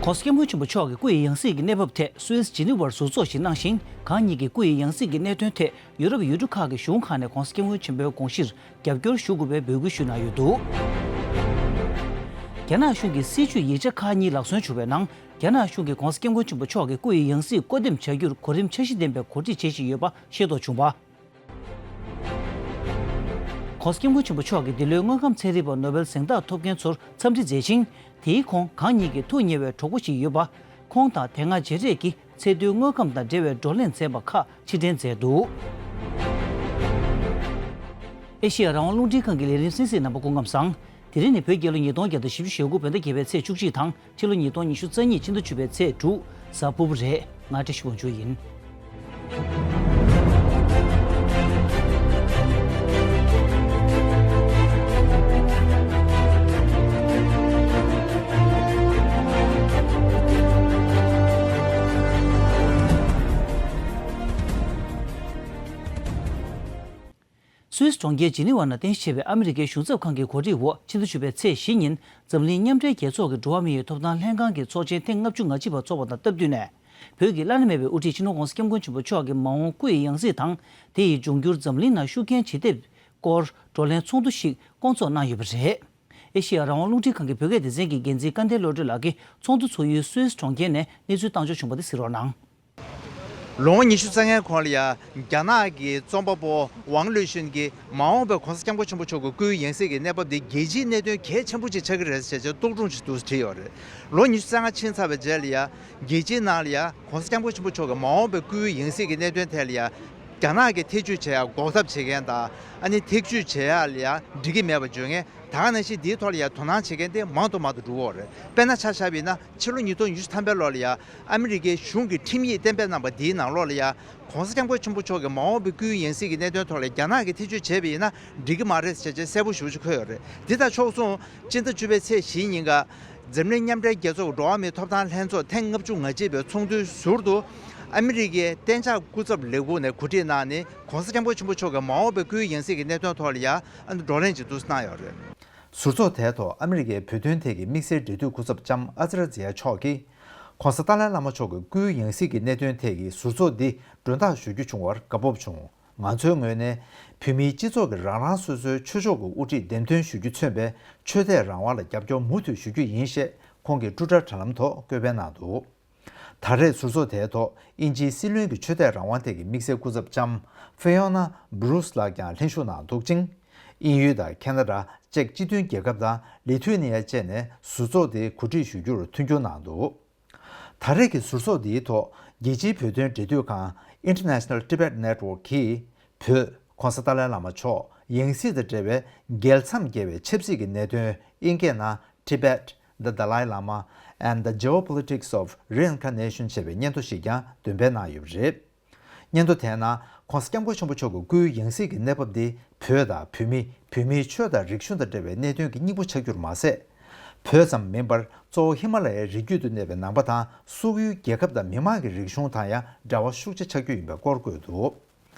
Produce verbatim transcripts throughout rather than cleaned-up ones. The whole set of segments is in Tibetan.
༸གོང་ས་༸སྐྱབས་མགོན་ཆེན་པོ་མཆོག་གི་སྐུ་ཡི་ཡང་སྲིད་ཀྱི་གནས་བབ་ཐད་སུད་སི་ཇི་ནི་ཝར་ཟུར་འཛུགས་ཤིག་གནང་ཞིང་། གང་ཉིད་ཀྱི་སྐུ་ཡི་ཡང་སྲིད་ཀྱི་གནད་དོན་ཐད་ཡུ་རོབ་ཡུལ་གྲུ་ཁག་གི་གཞུང་ཁག་ནས་༸གོང་ས་༸སྐྱབས་མགོན་ཆེན་པོའི་དགོངས་གཞིར་རྒྱབ་སྐྱོར་ཞུ་དགོས་པའི་འབོད་སྐུལ་ཞུས་གནང་ཡོད་འདུག་རྒྱ་ནག་གཞུང་གི་སྲིད་བྱུས་ཡིག་ཆ་ཁག་གཉིས་ལག་སོན་བྱུང་བའི་ནང་། རྒྱ་ནག་གཞུང་གིས་༸གོང་ས་༸སྐྱབས་མགོན་ཆེན་པོ་མཆོག་གི་སྐུ་ཡི་ཡང་སྲིད་བཀོད་འདོམས་བྱ་རྒྱུར་གོ་རིམ་འཆར་གཞི་ལྡན་པའི་གོ་སྒྲིག་བྱེད་བཞིན་ཡོད་པ་ཤེས་རྟོགས་བྱུང་བ། ༸གོང་ས་༸སྐྱབས་མགོན་ཆེན་པོ་མཆོག་གིས་འདི་ལོའི་དངོས་ཁམས་ཚན་རིག་པ་ནོ་བེལ་གཟེངས་རྟགས་ཐོབ་མཁན་ཚོར་འཚམས་འདྲི་མཛད་ཅིང་། དེའི་ཁོངས་གང་ཉིད་ཀྱི་ཐུགས་ཉེ་བའི་གྲོགས་པོ་ཞིག་ཡོད་པ། ཁོང་དང་དེ་སྔ་བརྗེ་རེས་ཀྱིས་ཚེ་སྟོད་དངོས་ཁམས་དང་འབྲེལ་བའི་བགྲོ་གླེང་མཛད་པ་ཁག་ཕྱིར་དྲན་མཛད་འདུག་ཨེ་ཤེ་ཡ་རང་དབང་རླུང་འཕྲིན་ཁང་གི་ལས་རིམ་གསན་གཟིགས་རྣམ་པ་སྐུ་ཁམས་བཟང་། དེ་རིང་ནི་བོད་རྒྱལ་ལོ་ཉིས་སྟོང་བརྒྱ་དང་བཞི་བཅུ་ཞེ་དགུ་བོད་ཟླ་བརྒྱད་པའི་ཚེས་བཅུ་གཅིག་དང་། ཕྱི་ལོ་ཉིས་སྟོང་ཉི་ཤུ་རྩ་གཉིས་ཕྱི་ཟླ་བཅུ་པའི་ཚེས་དྲུག་གཟའ་ཕུར་བུ་རེད། ང་བཀྲ་ཤིས་དབང་ཕྱུག་ཡིན། སུད་སི་གྲོང་ཁྱེར་ཇི་ནི་ཝ་ནང་རྟེན་གཞི་བྱས་པའི་ཨ་མི་རི་ཀའི་གཞུང་ཚབ་ཁང་གི་གོ་སྒྲིག་འོག་ཕྱི་ཟླ་བཅུ་པའི་ཚེས་བཞི་ཉིན་འཛམ་གླིང་མཉམ་འབྲེལ་རྒྱལ་ཚོགས་ཀྱི་འགྲོ་བ་མིའི་ཐོབ་ཐང་ལྷན་ཁང་གི་ཚོགས་ཆེན་ཐེངས་ལྔ་བཅུ་ང་གཅིག་པ་འཚོགས་པ་དང་སྟབས་བསྟུན་ནས། བོད་ཀྱི་བླ་ན་མེད་པའི་དབུ་ཁྲིད་སྤྱི་ནོར་༸གོང་ས་༸སྐྱབས་མགོན་ཆེན་པོ་མཆོག་གི་མ་འོངས་སྐུ་ཡི་ཡང་སྲིད་དང་། དེ་ཡི་འབྱུང་འགྱུར་འཛམ་གླིང་ནང་ཤུགས་རྐྱེན་ཇི་ཐེབས་སྐོར་བགྲོ་གླེང་ཚོགས་འདུ་ཞིག་བསྐོང་ཚོགས་གནང་ཡོད་པ་རེད། ཨེ་ཤེ་ཡ་རང་དབང་རླུང་འཕྲིན་ཁང་གི་བོད་སྐད་སྡེ་ཚན་གྱི་འགན་འཛིན་སྐལ་ལྡན་བློ་གྲོས་ལགས་ཀྱིས་ཚོགས་འདུ་ཚོགས་ཡུལ་སུད་སི་གྲོང་ཁྱེར་ནས་གནས་ཚུལ་བཏང་འབྱོར་བྱུང་བ་དེ་གཟིགས་རོགས་གནང་། ལོ་ངོ་ཉི་ཤུ་རྩ་ལྔའི་གོང་ལ་ཡ། རྒྱ་ནག་གི་རྩོམ་པ་པོ་ཝང་ལུའེ་ཤུན་གྱིས་མ་འོངས་པའི་༸གོང་ས་༸སྐྱབས་མགོན་ཆེན་པོ་མཆོག་གི་སྐུའི་ཡང་སྲིད་ཀྱི་གནས་བབ་འདི་རྒྱལ་སྤྱིའི་གནད་དོན་གལ་ཆེན་པོ་ཅིག་ཆགས་ཀྱི་རེད་ཟེར་བྱས་རྟོག་སྒྲུང་ཞིག་འདུག་སེ་བྲིས་ཡོད་རེད། ལོ་ཉི་ཤུ་རྩ་ལྔ་ཕྱིན་ཚར་བའི་རྗེས་ལ་ཡ། རྒྱལ་སྤྱིའི་ནང་ལ་ཡ། ༸གོང་ས་༸སྐྱབས་མགོན་ཆེན་པོ་མཆོག་གི་མ་འོངས་པའི་སྐུའི་ཡང་སྲིད་ཀྱི་གནད་དོན་ཐད་ལ་ཡ། རྒྱ་ནག་གིས་ཐེ་བྱུས་བྱེད་ཡ་འགོག་ཐབས་བྱེད་མཁན་དང་། ཨ་ནི་ཐེ་བྱུས་བྱེད་ཡ་ལ་ཡ་འགྲིག་གི་མེད་པ་བརྗོད་མཁན། ད་ག་ནང་བཞིན་འདིའི་ཐོག་ལ་ཡ་དོ་སྣང་བྱེད་མཁན་དེ་མང་དུ་མང་དུ་འགྲོ་གི་ཡོད་རེད། དཔེར་ན་ཆ་བཞག་པ་ཡིན་ན་ཕྱི་ལོ་ཉིས་སྟོང་ཉི་ཤུ་ཐམ་པའི་ལོ་ལ་ཡ། ཨ་མི་རི་ཀའི་གཞུང་གི་ཁྲིམས་ཡིག་གཏན་འབེབས་གནང་པ་འདིའི་ནང་ལོགས་ལ་ཡ། ༸གོང་ས་༸སྐྱབས་མགོན་ཆེན་པོ་མཆོག་གི་མ་འོངས་པའི་སྐུའི་ཡང་སྲིད་ཀྱི་གནད་དོན་ཐོག་ལ་རྒྱ་ནག་གིས་ཐེ་བྱུས་བྱས་པ་ཡིན་ན་འགྲིག་གི་མ་རེད་ཟེར་བྱས་གསལ་པོ་ཞེ་པོ་ཅིག་འཁོད་ཡོད་རེད། འདི་དང་ཕྱོགས་མཚུངས། སྤྱི་ཟླ་བཅུ་པའི་ཚེས་བཞི་ཉིན་ཀ། འཛམ་གླིང་མཉམ་འབྲེལ་རྒྱལ་ཚོགས་ཀྱི་འགྲོ་བ་མིའི་ཐོབ་ཐང་ལྷན་ཚོགས་ཐེངས་ལྔ་བཅུ་ང་གཅིག་པའི་ཚོགས་འདུའི་ཟུར་དུ། ཨ་མི་རི་ཀའི་གཏན་འཇགས་སྐུ་ཚབ་ལས་ཁུངས་ནས་གོ་སྒྲིག་གནང་ནས། ༸གོང་ས་༸སྐྱབས་མགོན་ཆེན་པོ་མཆོག་གི་མ་འོངས་པའི་སྐུའི་ཡང་སྲིད་ཀྱི་གནད་དོན་ཐོག་ལ་ཡ། ཨ་ནི་བགྲོ་གླེང་ཅིག་འདུག་སེ་གནང་ཡོད་རེད། ཟུར་ཚོགས་དེའི་ཐོག་ཨ་མི་རི་ཀའི་བོད་དོན་ཐད་ཀྱི་དམིགས་བསལ་འབྲེལ་མཐུད་སྐུ་ཚབ་ལྕམ་ཨ་ཙི་ར་ཛི་ཡ་མཆོག་གིས། ༸གོང་ས་ཏཱ་ལའི་བླ་མ་མཆོག་གི་སྐུའི་ཡང་སྲིད་ཀྱི་གནད་དོན་ཐད་ཀྱི་ཟུར་ཚོགས་འདི་མགྲོན་བདག་ཞུ་རྒྱུ་བྱུང་བར་དགའ་སྤོབས་བྱུང་། ང་ཚོའི་ངོས་ནས་བོད་མིའི་སྤྱི་ཚོགས་ཀྱི་རང་རང་སོ་སོའི་ཆོས་ཕྱོགས་ཀྱི་དབུ་ཁྲིད་འདེམས་ཐོན་ཞུ་རྒྱུ་མཚོན་པའི་ཆོས་དད་རང་དབང་ལ་རྒྱབ་སྐྱོར་མུ་མཐུད་ཞུ་རྒྱུ་ཡིན་ཞེས་ཁོང་གིས་ཊུ་ཊར་དྲ་ལམ་ཐོག་བཀོད་འབེབས་གནང་འདུག་ད་རེས་ཟུར་ཚོགས་དེའི་ཐོག་དབྱིན་ཇིའི་སྲིད་བློན་གྱི་ཆོས་དད་རང་དབང་ཐད་ཀྱི་དམིགས་བསལ་སྐུ་ཚབ་ལྕམ་ཧྥེ་ཡོ་ན་སྦུ་རུ་སི་ལགས་ཀྱང་ལྷན་ཞུགས་གནང་འདུག་ཅིང་། དབྱིན་ཡུལ་དང་ཁེ་ན་ཌ། ཅེཀ་སྤྱི་མཐུན་རྒྱལ་ཁབ་དང་ལི་ཐུ་ནི་ཡ་བཅས་ནས་ཟུར་ཚོགས་དེ་གོ་སྒྲིག་ཞུ་རྒྱུར་མཐུན་འགྱུར་གནང་འདུག་ད་རེས་ཀྱི་ཟུར་ཚོགས་འདིའི་ཐོག་རྒྱལ་སྤྱིའི་བོད་དོན་འབྲེལ་མཐུད་ཁང་International Tibet Network གིས་བོད་༸གོང་ས་ཏཱ་ལའི་བླ་མ་མཆོག་ཡང་སྲིད་དང་འབྲེལ་བའི་རྒྱལ་མཚམས་བརྒལ་བའི་ཆབ་སྲིད་ཀྱི་གནད་དོན་དབྱིན་སྐད་ནང་Tibet, the Dalai Lama and the Geopolitics of Reincarnation ཞེས་པའི་སྙན་ཐོ་ཞིག་ཀྱང་འདོན་སྤེལ་གནང་ཡོད་པ་རེད། སྙན་ཐོ་དེའི་ནང་༸གོང་ས་༸སྐྱབས་མགོན་ཆེན་པོ་མཆོག་གི་སྐུའི་ཡང་སྲིད་ཀྱི་གནས་བབ་འདི་བོད་དང་བོད་མི། བོད་མིའི་ཆོས་དང་རིག་གཞུང་དང་འབྲེལ་བའི་གནད་དོན་གྱི་སྙིང་པོ་ཆགས་རྒྱུར་མ་ཟད། བོད་ཙམ་མིན་པར་གཙོ་བོ་ཧི་མ་ལ་ཡའི་རི་རྒྱུད་དུ་གནས་པའི་ནང་པ་དང་སོག་ཡུལ་རྒྱལ་ཁབ་དང་མི་དམངས་ཀྱི་རིག་གཞུང་དང་ཡང་འབྲེལ་བ་ཤུགས་ཆེ་ཆགས་རྒྱུ་ཡིན་པའི་སྐོར་བཀོད་འདུག་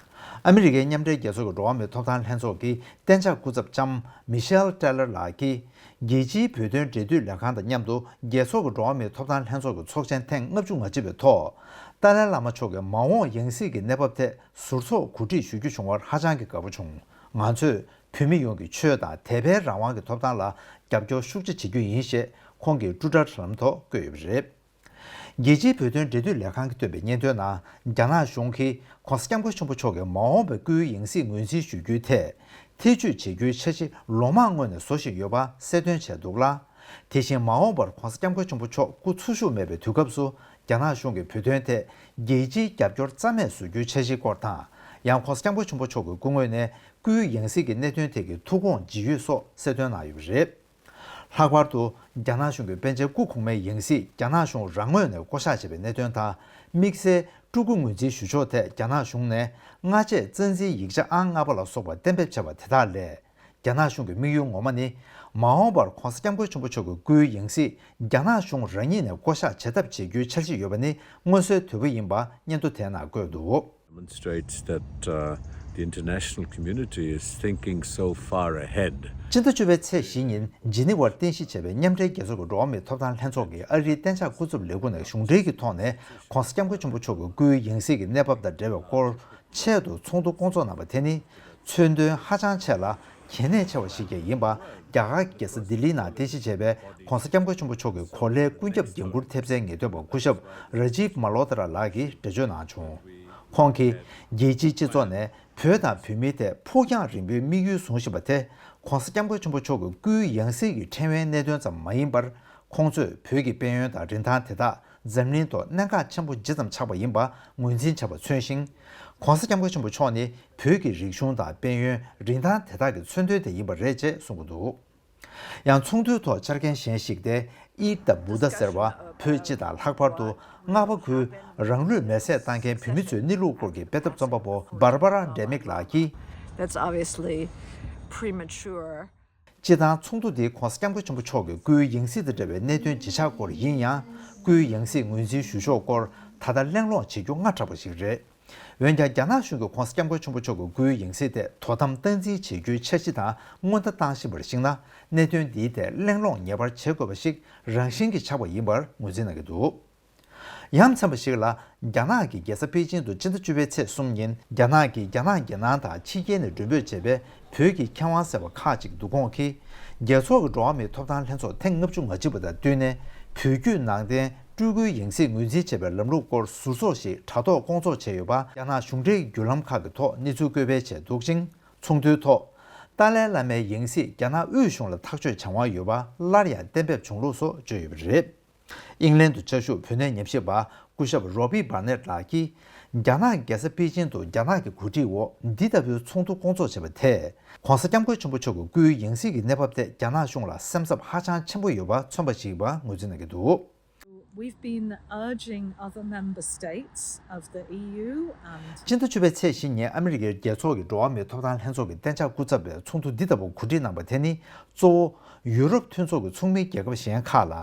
ཨ་མི་རི་ཀའི་མཉམ་འབྲེལ་རྒྱལ་ཚོགས་ཀྱི་འགྲོ་བ་མིའི་ཐོབ་ཐང་ལྷན་ཚོགས་ཀྱི་གཏན་འཇགས་སྐུ་ཚབ་ལྕམ་མི་ཤེལ་ཊེ་ལར་ལགས་ཀྱིས། རྒྱལ་སྤྱིའི་བོད་དོན་འབྲེལ་མཐུད་ལས་ཁང་དང་མཉམ་དུ་རྒྱལ་ཚོགས་ཀྱི་འགྲོ་བ་མིའི་ཐོབ་ཐང་ལྷན་ཚོགས་ཀྱི་ཚོགས་ཆེན་ཐེངས་ལྔ་བཅུ་ང་གཅིག་པའི་ཐོག་ཏཱ་ལའི་བླ་མ་མཆོག་གི་མ་འོངས་ཡང་སྲིད་ཀྱི་གནས་བབ་ཐད་ཟུར་ཚོགས་གོ་སྒྲིག་ཞུ་རྒྱུ་བྱུང་བར་ཧ་ཅང་གི་དགའ་པོ་བྱུང་། ང་ཚོས་བོད་མི་ཡོངས་ཀྱི་ཆོས་དང་དད་པའི་རང་དབང་གི་ཐོབ་ཐང་ལ་རྒྱབ་སྐྱོར་ཤུགས་ཆེ་བྱེད་རྒྱུ་ཡིན་ཞེས་ཁོང་གིས་ཊུ་ཊར་དྲ་ལམ་ཐོག་བཀོད་ཡོད་པ་རེད། རྒྱལ་སྤྱིའི་བོད་དོན་འབྲེལ་མཐུད་ལས་ཁང་གིས་བཏོན་པའི་སྙན་ཐོའི་ནང་། རྒྱ་ནག་གཞུང་གིས་༸གོང་ས་༸སྐྱབས་མགོན་ཆེན་པོ་མཆོག་གི་མ་འོངས་པའི་སྐུའི་ཡང་སྲིད་ངོས་འཛིན་ཞུ་རྒྱུའི་ཐད། ཐེ་བྱུས་བྱེད་རྒྱུའི་འཆར་གཞི་ལོ་མང་སྔོན་ནས་བཟོ་བཞིན་ཡོད་པ་གསལ་སྟོན་བྱས་འདུག་ལ། དེ་བཞིན་མ་འོངས་པར་༸གོང་ས་༸སྐྱབས་མགོན་ཆེན་པོ་མཆོག་སྐུ་འཚོ་བཞུགས་མེད་པའི་དུས་སྐབས་སུ། རྒྱ་ནག་གཞུང་གིས་བོད་དོན་ཐད་རྒྱལ་སྤྱིའི་རྒྱབ་སྐྱོར་རྩ་མེད་བཟོ་རྒྱུའི་འཆར་གཞིའི་སྐོར་དང་། ཡང་༸གོང་ས་༸སྐྱབས་མགོན་ཆེན་པོ་མཆོག་གི་སྐུ་ངོས་ནས་སྐུའི་ཡང་སྲིད་ཀྱི་གནད་དོན་ཐད་ཀྱི་ཐུགས་དགོངས་ཇི་ཡོད་སོགས་གསལ་སྟོན་གནང་ཡོད་པ་རེད། ལྷག་པར་དུ། རྒྱ་ནག་གཞུང་གི་པཎ་ཆེན་སྐུ་གོང་མའི་ཡང་སྲིད་རྒྱ་ནག་གཞུང་རང་ངོས་ནས་བསྐོ་གཞག་བྱས་པའི་གནད་དོན་དང་། དམིགས་བསལ་སྤྲུལ་སྐུ་ངོས་འཛིན་ཞུ་ཕྱོགས་ཐད་རྒྱ་ནག་གཞུང་ནས་སྔ་རྗེས་རྩ་འཛིན་ཡིག་ཆ་ཨང་ལྔ་པ་ལ་སོགས་པ་གཏན་འབེབས་བྱས་པ་དེ་དག་ལས། རྒྱ་ནག་གཞུང་གི་དམིགས་ཡུལ་ངོ་མ་ནི། མ་འོངས་པར་༸གོང་ས་༸སྐྱབས་མགོན་ཆེན་པོ་མཆོག་གི་སྐུའི་ཡང་སྲིད་རྒྱ་ནག་གཞུང་རང་ཉིད་ནས་བསྐོ་གཞག་བྱེད་ཐབས་བྱེད་རྒྱུའི་འཆར་གཞི་ཡོད་པ་ནི་མངོན་གསལ་དོད་པོ་ཡིན་པ་སྙན་ཐོ་དེའི་ནང་བཀོད་འདུག demonstrates that, uh, The international community is thinking so far ahead. སྤྱི་ཟླ་བཅུ་པའི་ཚེས་བཞི་ཉིན་ཇི་ནི་ཝར་རྟེན་གཞི་བྱས་པའི་མཉམ་འབྲེལ་རྒྱལ་ཚོགས་ཀྱི་འགྲོ་བ་མིའི་ཐོབ་ཐང་ལྷན་ཚོགས་ཀྱིས་ཨ་རིའི་གཏན་འཇགས་སྐུ་ཚབ་ལས་ཁུངས་ནས་གཞུང་འབྲེལ་གྱི་ཐོག་ནས་༧གོང་ས་༧སྐྱབས་མགོན་ཆེན་པོ་མཆོག་གི་སྐུའི་ཡང་སྲིད་ཀྱི་གནས་བབ་དང་འབྲེལ་བའི་སྐོར་ཆེད་དུ་ཚོགས་འདུ་བསྐོང་ཚོགས་གནང་བ་དེ་ནི་མཚོན་དོན་ཧ་ཅང་ཆེ་ལ་གལ་གནད་ཆེ་བ་ཞིག་ཀྱང་ཡིན་པ་རྒྱ་གར་གྱི་རྒྱལ་ས་ལྡི་ལིའི་ནང་རྟེན་གཞི་བྱས་པའི་༧གོང་ས་༧སྐྱབས་མགོན་ཆེན་པོ་མཆོག་གི་གོ་ལའི་ཀུན་ཁྱབ་འགན་འཁུར་ཐེབས་རྩའི་ངེས་སྟོན་པ་སྐུ་ཞབས་ར་ཇིབ་མ་ལོ་ཏྲ་ལགས་ཀྱིས་འགྲེལ་བརྗོད་གནང་བྱུང་། ཁོང་གིས་རྒྱལ་སྤྱིའི་སྤྱི་ཚོགས་ནས་བོད་དང་བོད་མིའི་ཐད་ཕུགས་རྒྱང་རིང་པོའི་དམིགས་ཡུལ་བཟུང་བཞིན་པ་དེ་༧གོང་ས་༧སྐྱབས་མགོན་ཆེན་པོ་མཆོག་གི་སྐུའི་ཡང་སྲིད་ཀྱི་ཕྲེང་བའི་གནད་དོན་ཙམ་མ་ཡིན་པར། ཁོང་ཚོས་བོད་ཀྱི་དཔལ་ཡོན་དང་རིན་ཐང་དེ་དག་འཛམ་གླིང་ཐོག་གནད་འགག་ཆེན་པོ་ཇི་ཙམ་ཆགས་པ་ཡིན་པ་ངོས་འཛིན་བྱས་པ་མཚོན་ཞིང་། ༧གོང་ས་༧སྐྱབས་མགོན་ཆེན་པོ་མཆོག་ནི་བོད་ཀྱི་རིག་གཞུང་དང་དཔལ་ཡོན་རིན་ཐང་དེ་དག་གི་མཚོན་དོན་དེ་ཡིན་པ་རེད་ཅེས་གསུང་གི་འདུག་ཡང་ཚོགས་འདུའི་ཐོག་བཅར་མཁན་གཞན་ཞིག་སྟེ། ཨིད་ད་བུ་ད་ཟེར་བ་བོད་སྤྱི་དང་ལྷག་པར་དུ་རྔ་བ་ཁུལ་རང་ལུས་མེར་སྲེག་བཏང་མཁན་བོད་མི་ཚོའི་གནས་ལུགས་སྐོར་གྱི་དཔེ་དེབ་རྩོམ་པ་པོ་Barbara Demick ལགས་ཀྱིས། That's obviously premature. སྤྱིར་བཏང་ཚོགས་འདུ་འདི་༧གོང་ས་༧སྐྱབས་མགོན་ཆེན་པོ་མཆོག་གི་སྐུའི་ཡང་སྲིད་དང་འབྲེལ་བའི་གནད་དོན་ཇི་ཆགས་སྐོར་ཡིན་ཡང་། སྐུའི་ཡང་སྲིད་ངོས་འཛིན་ཞུ་ཕྱོགས་སྐོར་ད་ལྟ་གླེང་སློང་བྱེད་རྒྱུ་སྔ་དྲགས་པ་ཞིག་རེད། འོན་ཀྱང་། རྒྱ་ནག་གཞུང་གིས་༧གོང་ས་༧སྐྱབས་མགོན་ཆེན་པོ་མཆོག་གི་སྐུའི་ཡང་སྲིད་ཐད་དོ་དམ་སྟངས་འཛིན་བྱེད་རྒྱུའི་འཆར་གཞི་དང་སྔོན་བརྡ་བཏང་བཞིན་པར་གཞིགས་ན། གནད་དོན་འདིའི་ཐད་གླེང་སློང་ངེས་པར་བྱེད་དགོས་པ་ཞིག་རང་བཞིན་གྱིས་ཆགས་པ་ཡིན་པར་ངོས་འཛིན་གནང་གི་འདུག་ཡ་མཚན་པ་ཞིག་ལ། རྒྱ་ནག་གི་རྒྱལ་ས་པེ་ཅིང་དུ་སྤྱི་ཟླ་བཅུ་པའི་ཚེས་གསུམ་ཉིན་རྒྱ་ནག་གིས་རྒྱ་ནག་རྒྱལ་ནང་དང་ཕྱི་རྒྱལ་ནས་མགྲོན་འབོད་བྱས་པའི་བོད་ཀྱི་མཁས་དབང་ཟེར་བ་ཁག་ཅིག་འདུ་སྐོང་གིས། རྒྱལ་ཚོགས་ཀྱི་འགྲོ་བ་མིའི་ཐོབ་ཐང་ལྷན་ཚོགས་ཐེངས་ལྔ་བཅུ་ང་གཅིག་པ་དང་བསྟུན་ནས། བོད་བརྒྱུད་ནང་བསྟན་སྤྲུལ་སྐུའི་ཡང་སྲིད་ངོས་འཛིན་བྱེད་པའི་ལམ་ལུགས་སྐོར་ཟུར་ཚོགས་ཤིག་དྲ་ཐོག་བསྐོང་ཚོགས་བྱས་ཡོད་པ། རྒྱ་ནག་གཞུང་འབྲེལ་བརྒྱུད་ལམ་ཁག་གི་ཐོག་གནས་ཚུལ་བཀོད་སྤེལ་བྱས་འདུག་ཅིང་། ཚོགས་འདུའི་ཐོག་ཏཱ་ལའི་བླ་མའི་ཡང་སྲིད་རྒྱ་ནག་དབུས་གཞུང་ལ་ཐག་གཅོད་བྱ་དབང་ཡོད་པ་སླར་ཡང་གཏན་འབེབས་བྱུང་ལུགས་སོགས་བརྗོད་ཡོད་པ་རེད། ཨིང་ལན་དུ་བཅའ་བཞུགས་བོད་གནས་ཉམས་ཞིབ་པ་སྐུ་ཞབས་རོ་བྷི་བྷར་ནེད་ལགས་ཀྱིས། རྒྱ་ནག་རྒྱལ་ས་པེ་ཅིང་དུ་རྒྱ་ནག་གི་གོ་སྒྲིག་འོག་འདི་ལྟ་བུའི་ཚོགས་འདུ་བསྐོང་ཚོགས་བྱས་པ་དེས། ༧གོང་ས་༧སྐྱབས་མགོན་ཆེན་པོ་མཆོག་གི་སྐུའི་ཡང་སྲིད་ཀྱི་གནས་བབ་ཐད་རྒྱ་ནག་གཞུང་ལ་སེམས་འཚབ་ཧ་ཅང་ཆེན་པོ་ཡོད་པ་མཚོན་པ་ཞིག་ཡིན་པ་ངོས་འཛིན་གནང་གི་འདུག We've been urging other member states of the E U and སྤྱི་ཟླ་བཅུ་པའི་ཚེས་བཞི་ཉིན་ཨ་མི་རི་ཀའི་རྒྱལ་ཚོགས་ཀྱི་འགྲོ་བ་མིའི་ཐོབ་ཐང་ལྷན་ཚོགས་ཀྱི་གཏན་འཇགས་སྐུ་ཚབ་པས་ཚོགས་འདུ་འདི་ལྟ་བུ་གོ་སྒྲིག་གནང་པ་དེ་ནི། གཙོ་བོ་ཡུ་རོབ་མཐུན་ཚོགས་ཀྱི་ཚོགས་མི་རྒྱལ་ཁབ་གཞན་ཁག་ལ།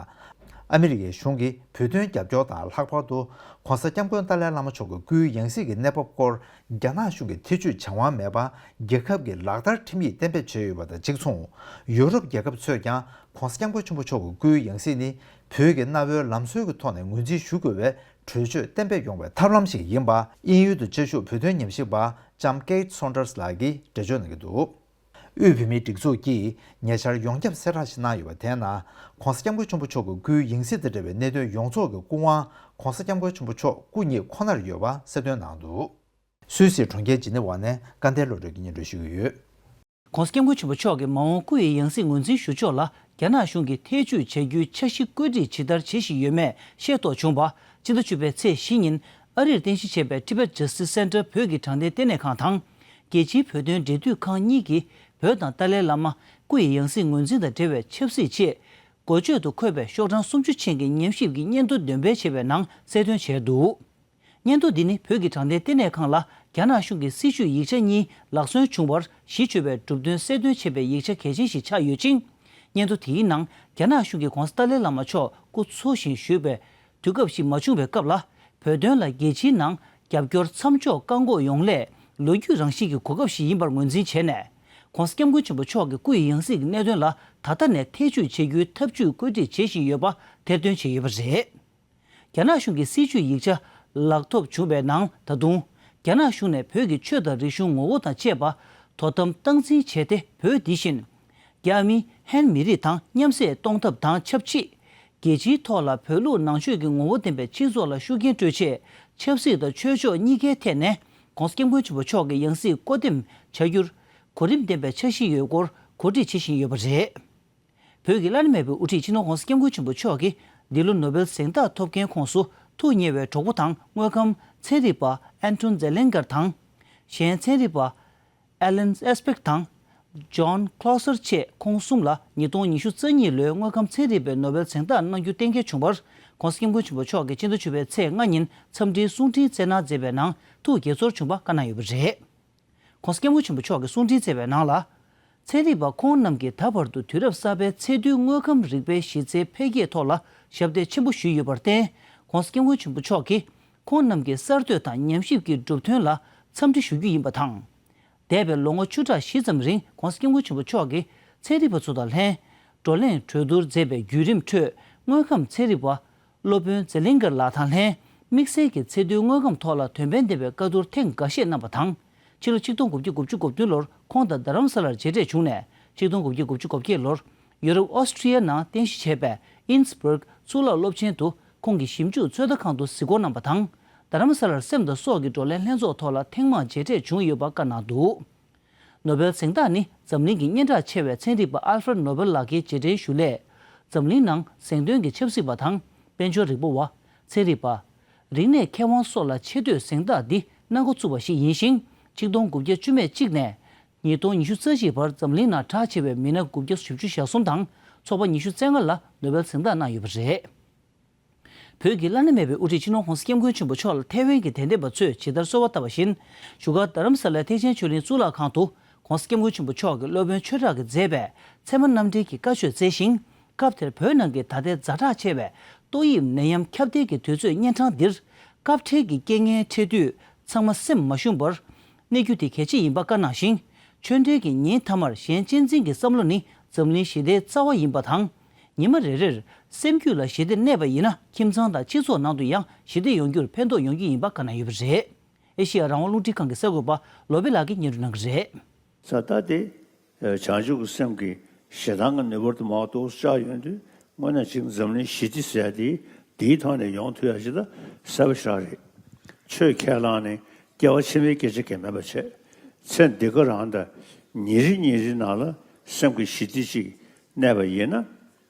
ཨ་མི་རི་ཀའི་གཞུང་གིས་བོད་དོན་རྒྱབ་སྐྱོར་དང་ལྷག་པར་དུ་༧གོང་ས་༧སྐྱབས་མགོན་ཏཱ་ལའི་བླ་མ་མཆོག་གི་སྐུའི་ཡང་སྲིད་ཀྱི་གནས་བབ་སྐོར་རྒྱ་ནག་གཞུང་གིས་ཐེ་ཇུས་བྱ་དབང་མེད་པར་རྒྱལ་ཁབ་ཀྱི་ལག་བསྟར་ཁྲིམས་ཡིག་གཏན་འབེབས་བྱས་ཡོད་པ་དང་གཅིག་མཚུངས། ཡུ་རོབ་རྒྱལ་ཁབ་ཚོས་ཀྱང་༧གོང་ས་༧སྐྱབས་མགོན་ཆེན་པོ་མཆོག་གི་སྐུའི་ཡང་སྲིད་ནི་བོད་ཀྱི་གནའ་བོའི་ལམ་སྲོལ་གྱི་ཐོག་ནས་ངོས་འཛིན་ཞུ་དགོས་པའི་གྲོས་ཆོད་གཏན་འབེབས་ཡོང་བའི་ཐབས་ལམ་ཞིག་ཡིན་པ། དབྱིན་ཡུལ་དུ་བཅའ་བཞུགས་བོད་དོན་ཉམས་ཞིབ་པ་ལྕམ་ཀེ་ཊི་སོན་ཏར་སི་ལགས་ཀྱིས་འགྲེལ་བརྗོད་གནང་གི་འདུག་དབུས་བོད་མིའི་སྒྲིག་འཛུགས་ཀྱིས་ཉེ་ཆར་ཡོངས་ཁྱབ་གསལ་བསྒྲགས་ཤིག་གནང་ཡོད་པ་དེའི་ནང་༧གོང་ས་༧སྐྱབས་མགོན་ཆེན་པོ་མཆོག་གི་སྐུའི་ཡང་སྲིད་དང་འབྲེལ་བའི་གནད་དོན་ཡོངས་རྫོགས་ཀྱི་སྐུ་དབང་༧གོང་ས་༧སྐྱབས་མགོན་ཆེན་པོ་མཆོག་སྐུ་ཉིད་ཁོ་ནར་ཡོད་པ་གསལ་སྟོན་གནང་འདུག་སུད་སིའི་གྲོང་ཁྱེར་ཇི་ནི་ཝ་ནས་སྐལ་ལྡན་བློ་གྲོས་ཀྱིས་སྙན་སྒྲོན་ཞུ་གི་ཡོད། ༧གོང་ས་༧སྐྱབས་མགོན་ཆེན་པོ་མཆོག་གི་མ་འོངས་སྐུ་ཡི་ཡང་སྲིད་ངོས་འཛིན་ཞུ་ཕྱོགས་ལ་རྒྱ་ནག་གཞུང་གིས་ཐེ་ཇུས་བྱ་རྒྱུའི་འཆར་གཞི་བཀོད་སྒྲིག་ཇི་ལྟར་བྱེད་བཞིན་ཡོད་མེད་ཤེས་རྟོགས་བྱུང་བ། སྤྱི་ཟླ་བཅུ་པའི་ཚེས་བཞི་ཉིན་ཨ་རིར་རྟེན་གཞི་བྱས་པའི་Tibet Justice Center བོད་ཀྱི་དྲང་བདེན་ལྟེ་གནས་ཁང་དང་། རྒྱལ་སྤྱིའི་བོད་དོན་འབྲེལ་མཐུད་ཁང་གཉིས་ཀྱིས་བོད་དང་ཏཱ་ལའི་བླ་མ་སྐུ་ཡི་ཡང་སྲིད་ངོས་འཛིན་དང་འབྲེལ་བའི་ཆབ་སྲིད་ཆེད་འགོ་བརྗོད་དུ་འཁོད་པའི་ཤོག་གྲངས་སུམ་ཅུ་ཅན་གྱི་ཉམས་ཞིབ་ཀྱི་སྙན་ཐོ་འདོན་སྤེལ་བྱས་པའི་ནང་གསལ་སྟོན་བྱས་འདུག་སྙན་ཐོ་འདི་ནི་བོད་ཀྱི་དྲང་བདེན་ལྟེ་གནས་ཁང་ལ་རྒྱ་ནག་གཞུང་གི་སྲིད་བྱུས་ཡིག་ཆ་གཉིས་ལག་སོན་བྱུང་བར་གཞི་བཅོལ་བའི་གྲུབ་དོན་གསལ་སྟོན་བྱས་པའི་ཡིག་ཆ་གལ་ཆེན་ཞིག་ཆགས་ཡོད་ཅིང་། སྙན་ཐོ་དེའི་ནང་རྒྱ་ནག་གཞུང་གིས་༧གོང་ས་ཏཱ་ལའི་བླ་མ་མཆོག་སྐུ་འཚོ་ཞིང་བཞུགས་པའི་དུས་སྐབས་ཤིག་མ་བྱུང་བའི་སྐབས་ལ། བོད་དོན་ལ་རྒྱལ་སྤྱིའི་ནང་རྒྱབ་སྐྱོར་མཚམས་འཇོག་བཀག་འགོག་ཡོང་སླད་ལོ་རྒྱུས་རང་བཞིན་གྱི་གོ་སྐབས་ཤིག་ཡིན་པར་ངོས་འཛིན་བྱས་ནས། ༧གོང་ས་༧སྐྱབས་མགོན་ཆེན་པོ་མཆོག་གི་སྐུ་ཡི་ཡང་སྲིད་ཀྱི་གནད་དོན་ལ་ད་ལྟ་ནས་ཐེ་ཇུས་བྱེད་རྒྱུའི་ཐབས་ཇུས་བཀོད་སྒྲིག་བྱེད་བཞིན་ཡོད་པ་ཐེར་འདོན་བྱས་ཡོད་པ་རེད། རྒྱ་ནག་གཞུང་གི་སྲིད་བྱུས་ཡིག་ཆ་ལག་ཐོབ་བྱུང་བའི་ནང་ད་དུང་། རྒྱ་ནག་གཞུང་ནས་བོད་ཀྱི་ཆོས་དང་རིག་གཞུང་ངོ་བོ་དང་བཅས་པ་དོ་དམ་སྟངས་འཛིན་བྱས་ཏེ། བོད་འདི་བཞིན་རྒྱ་མི་ཧན་མི་རིགས་དང་མཉམ་བསྲེས་གཏོང་ཐབས་དང་ཆབས་ཅིག་རྒྱལ་སྤྱིའི་ཐོག་ལ་བོད་ལུགས་ནང་ཆོས་ཀྱི་ངོ་བོ་ལྡན་པའི་སྤྱི་ཚོགས་ལ་ཤུགས་རྐྱེན་སྤྲོད་ཆེད། ཆབ་སྲིད་དང་ཆོས་ཕྱོགས་གཉིས་ཀའི་ཐད་ནས་༧གོང་ས་༧སྐྱབས་མགོན་ཆེན་པོ་མཆོག་གི་ཡང་སྲིད་བསྐོ་འདེམས་བྱ་རྒྱུར་གོ་རིམ་ལྡན་པའི་འཆར་གཞི་ཡོད་སྐོར་གོ་སྒྲིག་བྱེད་བཞིན་ཡོད་པ་རེད། བོད་ཀྱི་བླ་ན་མེད་པའི་དབུ་ཁྲིད་སྤྱི་ནོར་༧གོང་ས་༧སྐྱབས་མགོན་ཆེན་པོ་མཆོག་གིས་འདི་ལོ་ནོ་བེལ་གཟེངས་རྟགས་ཐོབ་མཁན་ཁོངས་སུ་ཐུགས་མཉེས་པའི་གྲོགས་པོ་དང་དངོས་ཁམས་ཚན་རིག་པ་ཨན་ཊོན་ཛེ་ལིང་གར་དང་། གཞན་ཚན་རིག་པ་ཨེ་ལན་ཨེས་པེག་དང་ཇོན་ཁློ་སར་བཅས་ཁོང་གསུམ་ལ་ཉིས་སྟོང་ཉི་ཤུ་རྩ་གཉིས་ལོའི་དངོས་ཁམས་ཚན་རིག་པའི་ནོ་བེལ་གཟེངས་རྟགས་གནང་རྒྱུ་གཏན་འཁེལ་བྱུང་བར། ༧གོང་ས་༧སྐྱབས་མགོན་ཆེན་པོ་མཆོག་གིས་སྤྱི་ཟླ་བཅུ་པའི་ཚེས་ལྔ་ཉིན་འཚམས་འདྲིའི་གསུང་འཕྲིན་བསྩལ་གནང་མཛད་པའི་ནང་ཐུགས་དགྱེས་ཚོར་བྱུང་བ་བཀའ་གནང་ཡོད་པ་རེད། ༧གོང་ས་༧སྐྱབས་མགོན་ཆེན་པོ་མཆོག་གིས་གསུང་འཕྲིན་བསྩལ་བའི་ནང་ལ། ཚན་རིག་པ་ཁོང་རྣམས་ཀྱིས་ད་བར་དུ་དུས་རབས་གསར་པའི་ཚད་རྡུལ་དངོས་ཁམས་རིག་པའི་གཞི་རྩའི་འཕེལ་རྒྱས་ཐོག་ལ་ཞབས་འདེགས་ཆེན་པོ་ཞུས་ཡོད་པར་བརྟེན། ༧གོང་ས་༧སྐྱབས་མགོན་ཆེན་པོ་མཆོག་གིས་ཁོང་རྣམས་ཀྱི་གསར་གཏོད་དང་ཉམས་ཞིབ་ཀྱི་གྲུབ་དོན་ལ་འཚམས་འདྲི་ཞུ་རྒྱུ་ཡིན་པ་དང་། འདས་པའི་ལོ་ངོ་བཅུ་ཕྲག་བཞི་ཙམ་རིང་༸གོང་ས་༸སྐྱབས་མགོན་ཆེན་པོ་མཆོག་གིས་ཚན་རིག་པ་ཚོ་དང་ལྷན་བགྲོ་གླེང་གྲོས་བསྡུར་མཛད་པའི་བརྒྱུད་རིམ་ཁྲོད། དངོས་ཁམས་ཚན་རིག་པ་སློབ་དཔོན་ཛེ་ལིང་གར་ལགས་དང་ལྷན་དམིགས་བསལ་གྱི་ཚད་རྡུལ་དངོས་ཁམས་ཐོག་ལ་དོན་ཕན་ལྡན་པའི་བཀའ་བསྡུར་ཐེངས་འགའ་ཤས་གནང་བ་དང་། ཕྱི་ལོ་ཆིག་སྟོང་དགུ་བརྒྱ་དགུ་བཅུ་གོ་བདུན་ལོར་ཁོང་དང་རྡ་རམ་ས་ལར་མཇལ་འཕྲད་བྱུང་ནས། ཆིག་སྟོང་དགུ་བརྒྱ་དགུ་བཅུ་གོ་བརྒྱད་ལོར་ཡུ་རོབ་ཨོ་སི་ཀྲི་ཡ་ནང་རྟེན་གཞི་བྱས་པའི་ཨིན་སི་སྦུག་གཙུག་ལག་སློབ་ཆེན་དུ་ཁོང་གི་ཞིབ་འཇུག་ཚོད་ལྟ་ཁང་དུ་གཟིགས་སྐོར་གནང་བ་དང་། རྡ་རམ་ས་ལར་སེམས་དང་སྲོག་གི་བགྲོ་གླེང་ལྷན་ཚོགས་ཐོག་ལ་ཐེངས་མང་མཇལ་འཕྲད་བྱུང་ཡོད་པ་བཀའ་གནང་འདུག་ནོ་བེལ་གཟེངས་རྟགས་ནི་འཛམ་གླིང་གི་སྙན་གྲགས་ཆེ་བའི་ཚན་རིག་པ་ཨལ་ཧྥ་རེད་ནོ་བེལ་ལགས་ཀྱི་རྗེས་དྲན་ཞུ་སླད། འཛམ་གླིང་ནང་གཟེངས་ཐོན་གྱི་ཆབ་སྲིད་པ་དང་། དཔལ་འབྱོར་རིག་པ་བ། ཚན་རིག་པ། རིག་གནས་མཁས་དབང་སོགས་ལ་ཆེ་བསྟོད་གཟེངས་རྟགས་འདི་གནང་འགོ་བཙུགས་པ་ཞིག་ཡིན་ཞིང་། ཆིག་སྟོང་དགུ་བརྒྱ་བཅུ་མེད་གཅིག་ནས་ཉིས་སྟོང་ཉི་ཤུ་རྩ་གཅིག་བར་འཛམ་གླིང་ནང་གྲགས་ཆེ་བའི་མི་སྣ་དགུ་བརྒྱ་བཞི་བཅུ་ཞེ་གསུམ་དང་ཚོགས་པ་ཉི་ཤུ་རྩ་ལྔ་ལ་ནོ་བེལ་གཟེངས་རྟགས་གནང་ཡོད་པ་རེད། བོད་ཀྱི་བླ་ན་མེད་པའི་དབུ་ཁྲིད་སྤྱི་ནོར་༸གོང་ས་༸སྐྱབས་མགོན་ཆེན་པོ་མཆོག་ལ་ཐའེ་ཝན་གྱི་དད་ལྡན་པ་ཚོས་ཇི་ལྟར་གསོལ་བ་བཏབ་པ་བཞིན། བཞུགས་སྒར་རྡ་རམ་ས་ལའི་ཐེག་ཆེན་ཆོས་གླིང་གཙུག་ལག་ཁང་དུ་༸གོང་ས་༸སྐྱབས་མགོན་ཆེན་པོ་མཆོག་གིས་སློབ་དཔོན་ཆོས་གྲགས་ཀྱིས་མཛད་པའི་ཚད་མ་རྣམ་འགྲེལ་གྱི་བཀའ་ཆོས་སྩལ་ཞིང་། སྐབས་དེར་བོད་ནང་གི་ད་ལྟའི་ཛ་དྲག་ཆེ་བའི་ཏོག་དབྱིབས་ནད་ཡམས་ཁྱབ་གདལ་གྱི་དུས་ཚོད་གཉན་འཕྲང་འདིར། སྐབས་འཕྲལ་གྱི་རྐྱེན་ངན་འཕྲད་དུས་ཚང་མ་སེམས་མ་ཞུམ་པར་གནས་རྒྱུ་དེ་གལ་ཆེ་ཡིན་པ་བཀའ་གནང་ཞིང་། ཆོས་འབྲེལ་གྱི་ཉིན་མཐའ་མར་གཞན་གཅེས་འཛིན་གྱི་བསམ་བློ་ནི་འཛམ་གླིང་ཞི་བདེའི་རྩ་བ་ཡིན་པ་དང་། ཉི་མ་རེ་རེར་སེམས་རྒྱུད་ལ་ཞི་བདེ་གནས་པ་ཡིན་ན། ཁྱིམ་ཚང་དང་སྤྱི་ཚོགས་ནང་དུ་ཡང་ཞི་བདེ་ཡོང་རྒྱུར་ཕན་ཐོགས་ཡོང་རྒྱུ་ཡིན་པ་བཀའ་གནང་ཡོད་པ་རེད། ཨེ་ཤེ་ཡ་རང་དབང་རླུང་འཕྲིན་ཁང་གི་གསར་འགོད་པ་བློ་བྷེ་ལགས་ཀྱིས་སྙན་སྒྲོན་གནང་གི་རེད། ས་ད་དེ། བྱང་ཆུབ་ཀྱི་སེམས་ཀྱིས་ཞེ་སྡང་གི་ནུས་པར་དུ་མ་གཏོགས་བཅག་ཡོང་དུས། དངོས་གནས་ཅིག་འཛམ་གླིང་ཞི་བདེ་ཟེར་དེ་དེའི་ཐོག་ནས་ཡོང་ཐུབ་ཡ་ཞིག་ད་གསལ་པོ་ཞིག་རེད། ཆོས་ཁས་བླངས་ནས་སྐྱེ་བ་ཕྱི་མའི་སྐད་ཆ་གང་མེད་པ་བྱས། ཚེ་འདི་ག་རང་དང་ཉིན་རེ་ཉིན་རེ་ནང་ལ་སེམས་ཀྱི་ཞི་བདེ་ཅིག་གནས་པ་ཡིན་ན།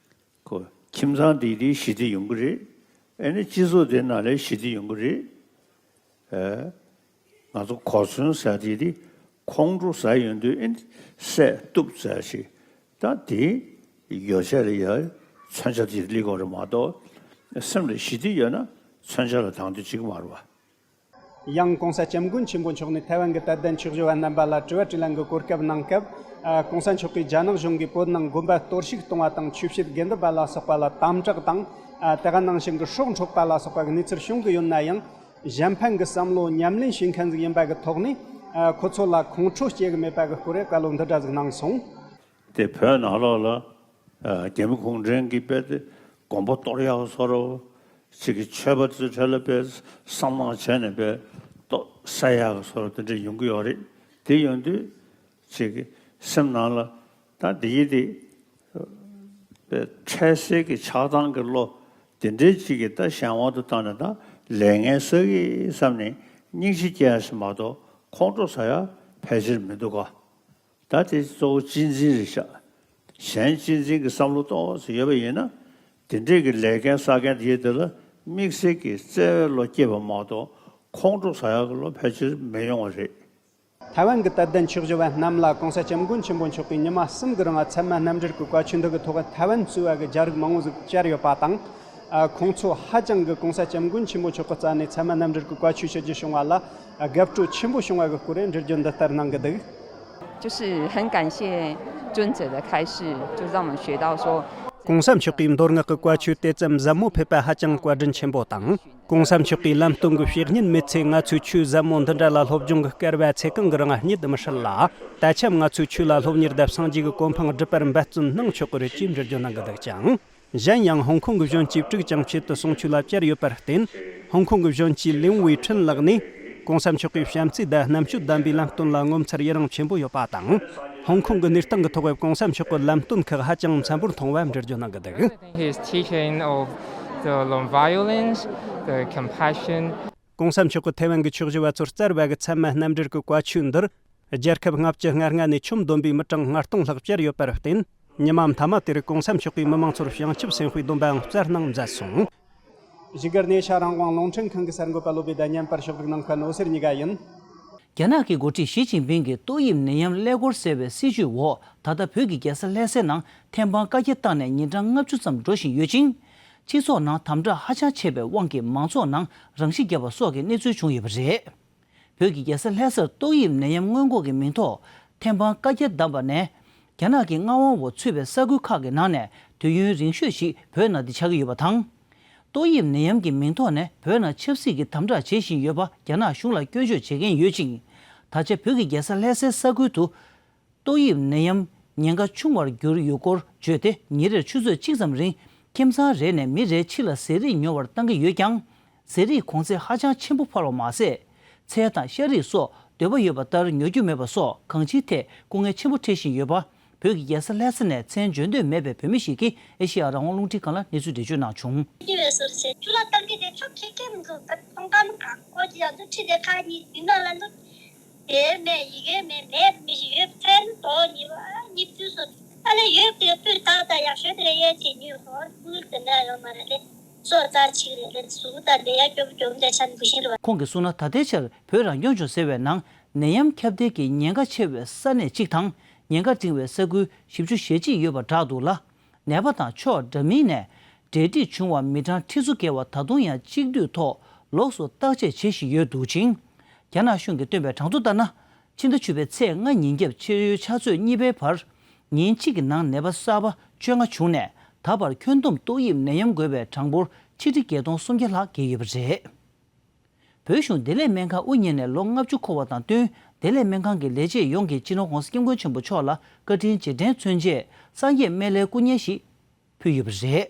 ཁོ་ཁྱིམ་ཚང་འདི་དེའི་ཞི་བདེ་ཡོང་གི་རེད། ཨེ་ནི་སྤྱི་ཚོགས་དེ་ནང་ལ་ཞི་བདེ་ཡོང་གི་རེད། ཨེ། ང་ཚོ་གོ་མཚོན་ཟེར་དེ་དེ་ཁོང་ཁྲོ་ཟ་ཡོང་དུས་ཨེ་ནི་སད་གཏུབ་ཟེར་ཞིག་ད་དེ་ཡོ་བྱད་ལ་ཡ་མཚོན་ཆ་དེ་སླེབས་དགོས་རེད་མ་གཏོགས། སེམས་ལ་ཞི་བདེ་ཡོད་ན་མཚོན་ཆ་ལ་དང་དུ་བྱེད་ཀྱི་མ་རེད་བ། ཡང་༸གོང་ས་༸སྐྱབས་མགོན་ཆེན་པོ་མཆོག་ནས་ཐའེ་ཝན་གྱི་དད་ལྡན་ཆོས་ཞུ་བ་རྣམ་པ་ལ་དྲི་བ་དྲིས་ལན་གྱི་གོ་སྐབས་གནང་སྐབས། ༸གོང་ས་མཆོག་གིས་རྒྱ་ནག་གཞུང་གིས་བོད་ནང་དགོན་པ་གཏོར་བཤིག་གཏོང་བ་དང་ཆོས་བྱེད་དགེ་འདུན་པ་ལ་སོགས་པ་ལ་དམ་དྲག་དང་། དེ་ག་ནང་བཞིན་གྱི་སྲོག་འཕྲོག་པ་ལ་སོགས་པ་གི་གནས་ཚུལ་བྱུང་གི་ཡོད་ན་ཡང་། གཞན་ཕན་གྱི་བསམ་བློ་ཉམས་ལེན་བྱེད་མཁན་ཟིག་ཡིན་པ་གི་ཐོག་ནས། ཁོ་ཚོ་ལ་ཁོང་ཁྲོ་སྐྱེ་གི་མེད་པ་གི་སྐོར་རེ་བཀའ་སློབ་འདི་འདྲ་ཟིག་གནང་སོང་། དེ་བོད་ནང་ལོགས་ལ་རྒྱ་མི་གུང་ཁྲན་གྱིས་དཔེ་དེ་དགོན་པ་གཏོར་ཡག་བཟོ་འདྲ། ཅིག་གི་ཆོས་པ་ཚོའི་གྲས་ལ་དཔེ་བསམ་བློ་བྱས་ནས་དཔེ་གཏོར་ཟ་ཡག་བཟོ་འདྲ་དེ་འདྲ་ཡོང་གི་ཡོད་རེད། དེ་ཡོང་དུས་ཅིག་གི་སེམས་ནང་ལ་ད་འདི་ཡི་དེ་དཔེ་འཕྲལ་སེལ་གྱི་ཆགས་སྡང་གི་བློ་དེ་འདྲའི་ཅིག་གི་ད་གཞན་དབང་དུ་བཏང་ནས་ད་ལས་ངན་བསགས་གི་བསམ་ནས་སྙིང་རྗེ་སྐྱེ་ཡ་ཞིག་མ་གཏོགས་ཁོང་ཁྲོ་ཟ་ཡ་ཕལ་ཆེར་མི་འདུག་ག། ད་དེ་གཙོ་བོ་གཅེས་འཛིན་རེད་ཤག་གཞན་གཅེས་འཛིན་གྱི་བསམ་བློ་ཏོག་ཙམ་ཡོད་པ་ཡིན་ན། དེ་འདྲས་ཀྱི་ལས་འགན་བསགས་མཁན་དེ་དེ་ལ་དམིགས་བསལ་གྱི་བརྩེ་བའི་བློ་སྐྱེས་པ་མ་གཏོགས་ཁོང་ཁྲོ་ཟ་ཡག་གི་བློ་ཕལ་ཆེར་མི་ཡོང་བ་རེད། ཐའེ་ཝན་གྱི་དད་ལྡན་ཆོས་ཞུ་བ་རྣམས་ལ་༸གོང་ས་༸སྐྱབས་མགོན་ཆེན་པོ་མཆོག་གིས་ཉི་མ་གསུམ་གྱི་རིང་ཚད་མ་རྣམ་འགྲེལ་གྱི་བཀའ་ཆོས་འདི་གི་ཐོག་ཐའེ་ཝན་གཙོས་པ་གི་རྒྱ་རིགས་མང་བོ་ཟིག་བཅར་ཡོད་པ་དང་། ཁོང་ཚོ་ཧ་ཅང་གི་༸གོང་ས་༸སྐྱབས་མགོན་ཆེན་པོ་མཆོག་གི་རྩ་ནས་ཚད་མ་རྣམ་འགྲེལ་གྱི་བཀའ་ཆོས་ཞུ་རྒྱུ་བྱུང་བ་ལ་དགའ་སྤྲོ་ཆེན་པོ་བྱུང་བ་གི་སྐོར་འགྲེལ་བརྗོད་འདི་ལྟར་གནང་གི་འདུག 就是很感谢尊者的开示，就让我们学到说， གོང་ས་མཆོག་གིས་མདོ་སྔགས་ཀྱི་བཀའ་ཆོས་དེ་ཙམ་ཟབ་མོ་ཕེབས་པ་ཧ་ཅང་བཀའ་དྲིན་ཆེན་པོ་དང་། ༸གོང་ས་མཆོག་གིས་ལམ་སྟོན་གྱི་བཤེས་གཉེན་མེད་ཚེ་ང་ཚོས་ཆོས་ཟབ་མོ་འདི་འདྲ་ལ་སློབ་སྦྱོང་གི་སྐལ་བ་ཚེ་གང་གི་རིང་རྙེད་མི་སྲིད་ལ། ད་ཆ་ང་ཚོས་ཆོས་ལ་སློབ་གཉེར་དང་སངས་རྒྱས་ཀྱི་གོ་འཕང་སྒྲུབ་པར་འབད་བརྩོན་གནང་ཆོག་གི་རེད་ཅེས་འགྲེལ་བརྗོད་གནང་གི་འདུག་ཅིང་། གཞན་ཡང་ཧོང་ཀོང་གི་གཞོན་སྐྱེས་དྲུག་ཀྱང་ཆེད་དུ་གསུང་ཆོས་ལ་བཅར་ཡོད་པར་བརྟེན། ཧོང་ཀོང་གི་གཞོན་སྐྱེས་ལིན་ཝུའེ་ཁྲིན་ལགས་ནས་༸གོང་ས་མཆོག་གི་བྱམས་བརྩེ་དང་རྣམ་དཔྱོད་ལྡན་པའི་ལམ་སྟོན་ལ་ངོ་མཚར་ཡི་རངས་ཆེན་པོ་ཡོད་པ་དང་། ཧོང་ཀོང་གི་གནས་སྟངས་ཀྱི་ཐོག་༸གོང་ས་མཆོག་གི་ལམ་སྟོན་ཁག་ཧ་ཅང་འཚམ་པོར་མཐོང་བ་འགྲེལ་བརྗོད་གནང་གི་འདུག His teaching of the non-violence, the compassion. ༸གོང་ས་མཆོག་གིས་ཐའེ་ཝན་གྱི་ཆོས་ཞུ་བ་ཚོར་བསྩལ་བ་གི་ཚད་མ་རྣམ་འགྲེལ་གྱི་བཀའ་ཆོས་འདིར། རྒྱལ་ཁབ་ལྔ་བཅུ་ང་ལྔ་ནས་ཆོས་འདོན་པའི་མི་གྲངས་ལྔ་སྟོང་ལྷག་བཅར་ཡོད་པར་བརྟེན། ཉི་མ་མཐའ་མ་དེར་༸གོང་ས་མཆོག་གིས་མི་མང་ཚོར་བྱང་ཆུབ་སེམས་དཔའི་སྡོམ་པའང་སྩལ་གནང་མཛད་སོང་། བཞུགས་སྒར་ནས་ཤ་རང་དབང་རླུང་འཕྲིན་ཁང་གི་གསར་འགོད་པ་བློ་བྷེ་དང་བརྙན་པར་ཕྱོགས་སྒྲིག་གནང་མཁན་འོད་ཟེར་གཉིས་ཀ་ཡིན། རྒྱ་ནག་གི་འགོ་ཁྲིད་ཞི་ཅིན་ཕིང་གིས་ཏོག་དབྱིབས་ནད་ཡམས་ཀླད་ཀོར་ཟེར་བའི་སྲིད་བྱུས་འོག་ད་ལྟ་བོད་ཀྱི་རྒྱལ་ས་ལྷ་སའི་ནང་ཐེམ་སྤང་བཀའ་རྒྱ་བཏང་ནས་ཉིན་གྲངས་ལྔ་བཅུ་ཙམ་འགྲོ་བཞིན་ཡོད་ཅིང་། སྤྱི་ཚོགས་ནང་དམ་དྲག་ཧ་ཅང་ཆེ་བའི་དབང་གིས་མང་ཚོགས་ནང་རང་ཤི་བརྒྱབ་པ་སོགས་ཀྱི་གནས་ཚུལ་བྱུང་ཡོད་པ་རེད། བོད་ཀྱི་རྒྱལ་ས་ལྷ་སར་ཏོག་དབྱིབས་ནད་ཡམས་སྔོན་འགོག་གི་མིང་ཐོག་ཐེམ་སྤང་བཀའ་རྒྱ་བསྡམས་པ་ནས། རྒྱ་ནག་གི་མངའ་དབང་འོག་ཚུད་པའི་ས་ཁུལ་ཁག་གི་ནང་ནས་དུས་ཡུན་རིང་ཤོས་ཤིག་བོད་ནང་འདི་ཆགས་ཀྱི་ཡོད་པ་དང་། ཏོག་དབྱིབས་ནད་ཡམས་ཀྱི་མིང་ཐོག་ནས་བོད་ནང་ཆབ་སྲིད་ཀྱི་དམ་དྲག་བྱེད་བཞིན་ཡོད་པ་རྒྱ་ནག་གཞུང་ལ་སྐྱོན་བརྗོད་བྱེད་མཁན་ཡོད་ཅིང་། ད་ ད་ཆ་བོད་ཀྱི་རྒྱལ་ས་ལྷ་སའི་ས་ཁུལ་དུ་ཏོག་དབྱིབས་ནད་ཡམས་ཉེན་ཁ་ཆུང་བར་གྱུར་ཡོད་སྐོར་བརྗོད་དེ། ཉིན་རེར་ཆུ་ཚོད་གཅིག་ཙམ་རིང་ཁྱིམ་ཚང་རེ་ནས་མི་རེའི་ཕྱི་ལ་ཟས་རིགས་ཉོ་བར་བཏང་གི་ཡོད་ཀྱང་། ཟས་རིགས་གོང་ཚད་ཧ་ཅང་ཆེན་པོ་འཕར་བ་མ་ཟད། ཚལ་དང་ཤ་རིགས་སོགས་འདོད་པ་ཡོད་པ་ལྟར་ཉོ་རྒྱུ་མེད་པ་སོགས་གང་ཅིའི་ཐད་སྐུ་ངལ་ཆེན་པོ་འཕྲད་བཞིན་ཡོད་པ། བོད་ཀྱི་རྒྱལ་ས་ལྷ་ས་ནས་མཚན་བརྗོད་འདོད་མེད་པའི་བོད་མི་ཞིག་གིས་ཨེ་ཤེ་ཡ་རང་དབང་རླུང་འཕྲིན་ཁང་ལ་གནས་ཚུལ་འགྲེལ་བརྗོད་གནང་བྱུང་། ཉི་འོད་ཟེར་བྱས་ཆུ་ལ་བཏང་གི་དེ་ཁྲོ་ཁེ་ཁེ་མི་འདུག་ད་ཐོང་ཀ་མི་གང་ཁོ་ཅི་ཡང་འདུག་ཁྲི་དེ་ཁ་ཉིད་མི་ནོར་ལ་འདུག་དེ་མེད་ཡི་གེ་མེད་ལས་མི་ཞིག་ཡོད་ཕན་ཏོ་ཉི་བ་ཉི་བཅུ་སོ་ཨ་ལས་ཡོད་དེ་སྤུས་དག་དང་ཡག་ཤོས་དེ་ཡས་ཅི་ཉོས་ཧོར་ཀུལ་དེ་འདྲ་ཡོད་མ་རེད་ལས་སོ་རྩ་ཆིག་རེད་ལས་གཟུགས་དང་ལས་ཡ་སྐྱོབ་སྐྱོབ་འདྲ་ཆ་འབུ་ཤིང་རེད་བ། ཁོང་གིས་གསུངས་ན། ད་ལྟའི་ཆར་བོད་རང་སྐྱོང་ལྗོངས་ཟེར་བའི་ནང་ནད་ཡམས་ཁྱབ་གདལ་གྱི་ཉེན་ཁ་ཆེ་བའི་ས་གནས་གཅིག་དང་། ཉེན་ཁ་འབྲིང་བའི་ས་ཁུལ་བཞི་བཅུ་ཞེ་གཅིག་ཡོད་པ་བསྒྲགས་འདུག་ལ། ནད་པ་དང་ཕྱོགས་འདྲ་མིན་ནས་འབྲེལ་འདྲིས་བྱུང་བ་མི་གྲངས་ཁྲི་ཚོ་བརྒལ་བ་ད་དུང་ཡང་གཅིག་སྡུད་ཐོག་ལོགས་སུ་བརྟག་དཔྱད་བྱེད་བཞིན་ཡོད་འདུག་ཅིང་། རྒྱ་ནག་གཞུང་གིས་བཏོན་པའི་གྲངས་ཐོ་ལྟར་ན། ཕྱི་ཟླ་བཅུ་པའི་ཚེས་ལྔ་ཉིན་རྒྱབ་ཕྱེད་ཡོལ་ཆུ་ཚོད་གཉིས་པའི་བར། ཉིན་གཅིག་གི་ནང་ནད་པ་གསར་པ་བཅོ་ལྔ་བྱུང་ནས། ད་བར་ཁྱོན་བསྡོམས་ཏོག་དབྱིབས་ནད་ཡམས་འགོས་པའི་གྲངས་འབོར་ཆིག་ཁྲི་བརྒྱད་སྟོང་སུམ་བརྒྱ་ལྷག་བརྒལ་ཡོད་པ་རེད། བོད་གཞུང་བདེ་ལེགས་སྨན་ཁང་དབུ་བརྙེས་ནས་ལོ་ལྔ་བཅུ་འཁོར་བ་དང་བསྟུན། བདེ་ལེགས་སྨན་ཁང་གི་ལས་བྱེད་ཡོངས་ཀྱིས་སྤྱི་ནོར་༸གོང་ས་༸སྐྱབས་མགོན་ཆེན་པོ་མཆོག་ལ་བཀའ་དྲིན་རྗེས་དྲན་མཚོན་ཆེད་སངས་རྒྱས་སྨན་བླའི་སྐུ་བརྙན་ཞིག་ཕུལ་ཡོད་པ་རེད།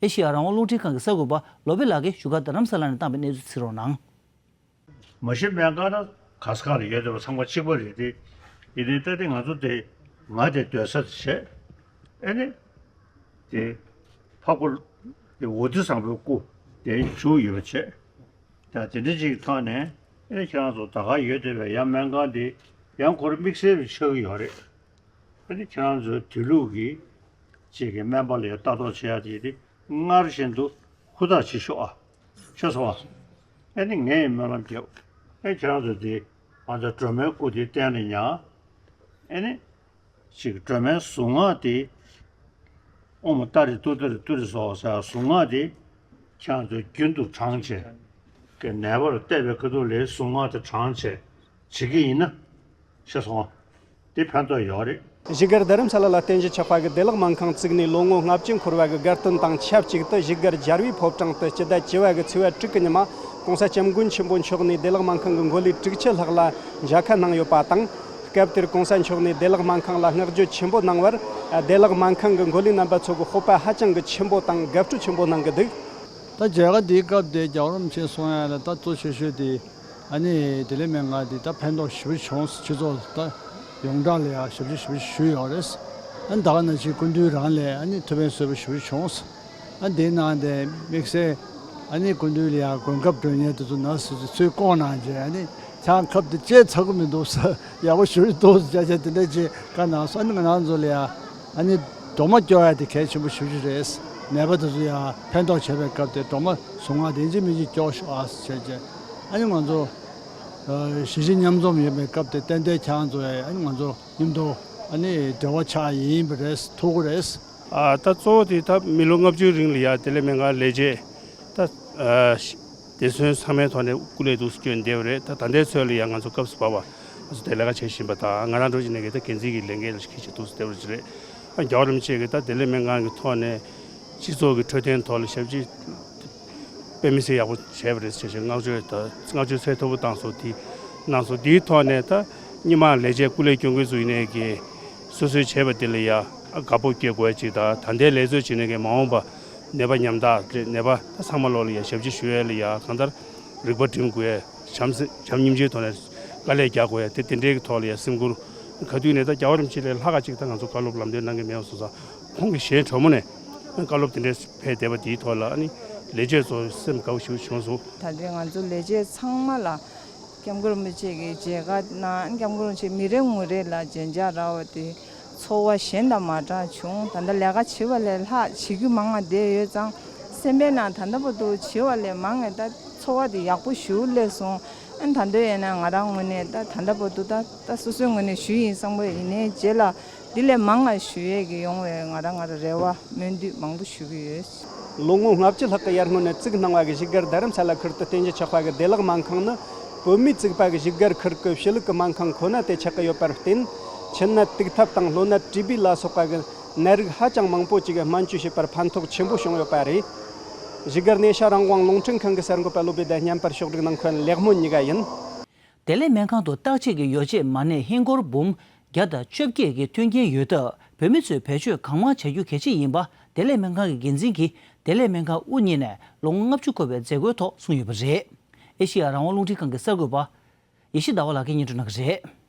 ཨེ་ཤེ་ཡ་རང་དབང་རླུང་འཕྲིན་ཁང་གི་གསར་འགོད་པ་བློ་བྷེ་ལགས་ཀྱིས་བཞུགས་སྒར་རྡ་རམ་ས་ལ་ནས་བཏང་བའི་གནས་ཚུལ་གཟིགས་རོགས་གནང་། མ་གཞི་སྨན་ཁང་ན་ག་ས་ག་ལ་ཡོད་བསྡད་པ་ཚང་མ་གཅིག་པ་རེད་དེ། ཡིན་ནའི་ད་དེ་ང་ཚོ་དེ་ང་དེ་སྡོད་ས་དེ་བྱས། ཨེ་ནི། དེ། འཕགས་པ། དེ་འོ་དེ་བཟང་པོའི་སྐུ། དེ་བཞུགས་ཡོད་པ་བྱས། ད་དེ་འདྲ་ཅིག་ཐོག་ནས་ཨེ་ནི་ཁྱེད་རང་ཚོ་ད་ག་ཡོད་བསྡད་པའི་ཡང་སྨན་ཁང་དེ་ཡང་ཁོ་རང་དམིགས་བསལ་བའི་ཆགས་ཀྱི་ཡོད་རེད། ཨ་ནི་ཁྱེད་རང་ཚོའི་དུས་ལུགས་ཀྱི་ཅིག་གི་སྨན་པ་ལ་ཡང་ལྟ་རྟོག་བྱེད་ཡ་དེ་དེ་སྔར་བཞིན་དུ་ཧུར་ཐག་བྱེད་ཤོག་ཨ། ཤེས་སོང་ཨ། ཨ་ནི་ངས་སྨོན་ལམ་རྒྱབ། ཨ་ནི་ཁྱེད་རང་ཚོ་དེ་ང་ཚོ་སྒྲོལ་མའི་སྐུ་དེ་བསྟན་ལ་ཉར། ཨ་ནི་ཅིག་སྒྲོལ་མའི་གཟུངས་སྔགས་དེ། ཨོཾ་ཏཱ་རེ་ཏུཏྟཱ་རེ་ཏུ་རེ་སྭཱ་ཧཱ་ཟེར་གཟུངས་སྔགས་དེ་ཁྱེད་རང་ཚོས་རྒྱུན་དུ་བགྲངས་བྱས། ཀྱི་ནད་པར་བལྟས་པའི་ཁ་ཐུག་ལས་གཟུངས་སྔགས་དེ་བགྲངས་བྱས་བྱེད་ཀྱི་ཡིན་ན། ཤེས་སོང་། དེ་ཕན་ཐོགས་ཡོད་རེད། བཞུགས་སྒར་རྡ་རམ་ས་ལ་ལ་རྟེན་གཞི་ཆགས་པ་གི་བདེ་ལེགས་སྨན་ཁང་བཙུགས་ནས་ལོ་ངོ་ལྔ་བཅུ་འཁོར་བ་གི་དགའ་སྟོན་དང་ཆབས་ཅིག་ཏུ་བཞུགས་སྒར་རྒྱལ་བའི་ཕོ་བྲང་དུ་སྤྱི་ཟླ་བཅུ་བ་གི་ཚེས་པ་དྲུག་གི་ཉི་མ་༸གོང་ས་༸སྐྱབས་མགོན་ཆེན་པོ་མཆོག་ནས་བདེ་ལེགས་སྨན་ཁང་གི་འགོ་ལས་དྲུག་ཅུ་ལྷག་ལ་མཇལ་ཁ་གནང་ཡོད་པ་དང་། སྐབས་དེར་༸གོང་ས་མཆོག་ནས་བདེ་ལེགས་སྨན་ཁང་ལ་བསྔགས་བརྗོད་ཆེན་པོ་གནང་བར། བདེ་ལེགས་སྨན་ཁང་གི་འགོ་ལས་རྣམ་པ་ཚོ་གིས་སྤོབས་པ་ཧ་ཅང་གི་ཆེན་པོ་དང་དགའ་སྤྲོ་ཆེན་པོ་གནང་གི་འདུག་ད་མཇལ་ཁ་འདིའི་སྐབས་དེ་རྒྱལ་བ་རིན་པོ་ཆེ་གསུང་ཡ་ལ་ད་གཙོ་ཆེ་ཤོས་དེ། ཨ་ནི་བདེ་ལེགས་སྨན་ཁང་འདི་ད་ཕན་ཐོགས་ཞེ་པོ་བྱུང་། སྤྱི་ཚོགས་ད་ཡོངས་གྲགས་ལ་ཡང་ཞབས་ཕྱི་ཞེ་པོ་ཞུས་ཡོད་རེད། ཨ་ནི་ད་ག་ནང་བཞིན་སྐུ་མདུན་རང་ལ་ཨ་ནི་ཐུགས་ཕན་གསོས་པ་ཞེ་པོ་བྱུང་། ཨ་ནི་དེའི་ནང་དེ་དམིགས་བསལ་ཨ་ནི་སྐུ་མདུན་ལ་ཡང་གོ་སྐབས་སྤྲོད་མཁན་དེ་ཚོ་ན་སུ་སུ་ཚུར་བསྐོང་གནང་རྗེས་ཨ་ནི་ཁྱེད་རང་ཁབ་དེ་བཅད་ཚར་གི་མི་འདུག་ཟེར། ཡག་པོ་ཞེ་པོ་འདུག་ཟེར་བྱས་བྱས་དེ་འདྲ་ཅིག་བཀའ་གནང་སོང་། ཨ་ནི་ང་རང་ཚོ་ལ་ཡང་ཨ་ནི་སྒྲོལ་མ་སྐྱོར་ཡ་དེ་གལ་ཆེན་པོ་ཞེ་པོ་ཅིག་རེད། ནད་པ་དེ་ཚོ་ཡང་ཕན་ཐོགས་བྱེད་པའི་སྐབས་དེ་སྒྲོལ་མ་གཟུངས་སྔགས་དེ་ཡིན་གཅིག་མིན་གཅིག་སྐྱོར་ཤོག་ཨ་ཟེར་བྱས་བྱས། ཨ་ནི་ང་ཚོ་ཨ་གཞིས་བྱེས་མཉམ་འཛོམས་ཡོད་པའི་སྐབས་དེ་ཏན་ཏན་ཁྱེད་རང་ཚོ་ཡང་ཨ་ནི་ང་ཚོ་མཉམ་དུ་ཨ་ནི་འབྲེལ་བ་ཆགས་ཡིན་པ་རེད། ཐུགས་ཁུར་རེད། ཨ་ད་གཙོ་བོ་དེ་ད་མི་ལོ་ལྔ་བཅུའི་རིང་ལ་ཡ་བདེ་ལེགས་སྨན་ཁང་ལས་བྱེད་ད་ཨ་བདེ་སྲུང་ཚང་མའི་ཐོག་ནས་སྐུ་ལས་འདུག་སེ་བསྐྱོན་བསྡད་པ་རེད། ད་ད་ལྟའི་ཚོད་ལ་ཡ་ང་ཚོ་སྐབས་སུ་བབས་པ་ང་ཚོ་དེ་ལས་ཀ་བྱེད་བཞིན་པ་དང་། ང་རང་འདྲ་བོ་ཅིག་ནས་ཀྱི་ད་འགན་འཛིན་གྱི་ལས་འགན་ལ་འཁྱེར་བྱས་འདུག་སེ་བསྡད་པ་ཅིག་རེད། ཨ་རྒྱལ་བ་རིན་པོ་ཆེ་གིས་ད་བདེ་ལེགས་སྨན་ཁང་གི་ཐོག་ནས་སྤྱི་ཚོགས་ཀྱི་འཕྲོད་བསྟེན་ཐོག་ལ་ཞབས་ཕྱི་དཔེ་མི་སྲིད་ཡག་པོ་བྱས་པ་རེད་ཟེར་བྱས་བསྔགས་བརྗོད་ད་བསྔགས་བརྗོད་ཚད་མཐོ་པོ་བཏང་སོང་། དེ་གནང་སོང་། དེའི་ཐོག་ནས་ད་སྔོན་མ་ལས་བྱེད་སྐུ་ལས་སྐྱོན་མཁན་ཚོ་ཡིན་ནའི་གི་སོ་སོའི་བྱས་པ་དེ་ལ་ཡ་ཨ་དགའ་སྤོབས་སྐྱེ་དགོས་ཡ་ཅིག་དང་། ད་ལྟའི་ལས་ཚོད་བྱས་ནས་གི་མ་འོངས་པ་ནད་པ་ཉམ་ཐག་རེད། ནད་པ་ད་ཚང་མ་ལོག་ལ་ཡ་ཞབས་ཕྱི་ཞུ་ཡ་ལ་ཡ་གང་ལྟར་རིག་པ་སྒྲིམ་དགོས་ཡ། བྱམས་བརྩེ་བྱམས་སྙིང་རྗེའི་ཐོག་ནས་དཀའ་ལས་རྒྱག་དགོས་ཡ་དེ་དེ་འདྲའི་གི་ཐོག་ལ་ཡ་སེམས་ཁུར། ག་དུས་ནས་ད་རྒྱལ་བ་རིན་པོ་ཆེ་ལས་ལྷག་ག་ཅིག་ད་ང་ཚོ་བཀའ་སློབ་ལམ་སྟོན་གནང་གི་མེད་པ་སོང་ཙང་། ཁོང་གི་ཞལ་དྲོན་མོ་ནས་བཀའ་སློབ་དེ་འདྲས་ཕེབས་བསྡད་པ་དེའི་ཐོག་ལ་ཨ་ནི་ལས་བྱེད་ཚོ་སེམས་དགའ་བོ་ཞིག་བྱུང་སོང་། ད་རེས་ང་ཚོ་ལས་བྱེད་ཚང་མ་ལ་སྐྱབས་མགོན་རིན་པོ་ཆེ་གི་མཇལ་ཁ་གནང་། སྐྱབས་མགོན་རིན་པོ་ཆེ་མི་རེ་ངོ་རེ་ལ་མཇལ་མཇལ་རག་པ་དེ་ཚོར་བ་གཞན་དང་མ་འདྲ་བྱུང་། ད་ལྟ་ལས་ཀ་བྱེད་པ་ལས་ལྷག་བྱེད་རྒྱུ་མང་བ་བསྡད་ཡོད་ཙང་། སེམས་པའི་ནང་ད་ལྟ་བར་དུ་བྱེད་པ་ལས་མང་བས་ད་ཚོར་བ་དེ་ཡག་པོ་ཞེ་པོ་སླེབས་སོང་། ཨ་ནི་ད་དུང་ཡིན་ན་ང་རང་ངོས་ནས་ད་ད་ལྟ་བར་དུ་ད་ད་སོ་སོའི་ངོས་ནས་ཞུས་ཡིན་བསམ་གྱི་ཡོད། ཡིན་ནའི་རྗེས་ལ་འདི་ལས་མང་བ་ཞུ་ཡས་ཀྱི་ཡོང་བའི་ང་རང་ང་རང་རེ་བ་སྨོན་འདུན་མང་པོ་ཞུ་གི་ཡོད། ལོ་ངོ་ལྔ་བཅུ་ལྷག་གི་ཡར་སྔོན་ནས་བཙུགས་གནང་བ་གི་བཞུགས་སྒར་རྡ་རམ་ས་ལ་ཁུལ་དུ་རྟེན་གཞི་ཆགས་པ་གི་བདེ་བླག་སྨན་ཁང་ནི་བོད་མིས་བཙུགས་པ་གི་བཞུགས་སྒར་ཁུལ་གྱི་གཞིས་ལུས་ཀྱི་སྨན་ཁང་ཁོ་ན་དེ་ཆགས་ཀྱི་ཡོད་པར་བརྟེན། མཆིན་ནད་དུག་ཐབ་དང་གློ་ནད་ཊི་བི་ལ་སོགས་པ་གི་ནད་རིགས་ཧ་ཅང་མང་པོ་ཅིག་གི་སྨན་བཅོས་བྱེད་པར་ཕན་ཐོགས་ཆེན་པོ་བྱུང་ཡོད་པ་རེད། བཞུགས་སྒར་ནེ་ཤ་རང་དབང་རླུང་འཕྲིན་ཁང་གི་གསར་འགོད་པ་བློ་བྷེ་དང་བརྙན་པར་ཕྱོགས་སྒྲིག་གནང་མཁན་ལེགས་སྨོན་གཉིས་ཀ་ཡིན། བདེ་ལེགས་སྨན་ཁང་དུ་བརྟག་དཔྱད་ཀྱི་ཡོ་བྱད་མ་གནས་ཧིན་སྒོར་འབུམ་བརྒྱ་དང་བཅོ་བརྒྱད་ཀྱི་མཐུན་རྐྱེན་ཡོད་སྟབས། བོད་མི་ཚོས་བེད་སྤྱོད་གང་མང་བྱ་རྒྱུ་གལ་ཆེ་ཡིན་པ་བདེ་ལེགས་སྨན་ཁང་གི་འགན་འཛིན་གྱིས་བདེ་ལེགས་སྨན་ཁང་དབུ་བརྙེས་ནས་ལོ་ངོ་ལྔ་བཅུ་འཁོར་བའི་མཛད་སྒོའི་ཐོག་གསུངས་ཡོད་པ་རེད། ཨེ་ཤེ་ཡ་རང་དབང་རླུང་འཕྲིན་ཁང་གི་གསར་འགོད་པ་ཡེ་ཤེས་ཟླ་བ་ལགས་ཀྱིས་སྙན་སྒྲོན་གནང་གི་རེད།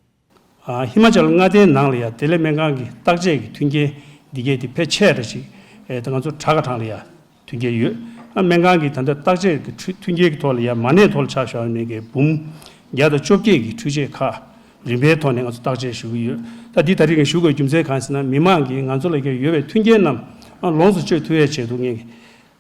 ཨ། ཧི་མ་ཅལ་མངའ་སྡེའི་ནང་ལ་ཡང་བདེ་ལེགས་སྨན་ཁང་གི་བརྟག་དཔྱད་ཀྱི་མཐུན་རྐྱེན་འདི་གས་དེ་ཕལ་ཆེ་རེ་ཞིག་ཨེ། ད་ང་ཚོ་དྲ་ག་གྲངས་ལ་ཡང་མཐུན་རྐྱེན་ཡོད། ཨ། སྨན་ཁང་གི་ད་ལྟ་བརྟག་དཔྱད་ཀྱི་མཐུ་མཐུན་རྐྱེན་གྱི་ཐོག་ལ་ཡང་མ་གནས་ཐོག་ལ་ཆ་བཞག་ནས་ཀྱི་འབུམ་བརྒྱ་དང་བཅོ་བརྒྱད་ཀྱི་འཕྲུལ་ཆས་ཁག་རིམ་པའི་ཐོག་ནས་ང་ཚོ་བརྟག་དཔྱད་ཞུ་གི་ཡོད། ད་འདི་ད་རེས་ངས་ཞུ་དགོས་རྒྱུ་མཚན་གང་ཡིན་ཟེར་ན། མི་མང་གིས་ང་ཚོ་ལ་ཀྱི་ཡོད་པའི་མཐུན་རྐྱེན་རྣམས་ཨ། ལོངས་སུ་སྤྱོད་ཐུབ་ཡའི་ཆེད་དུ་ངས་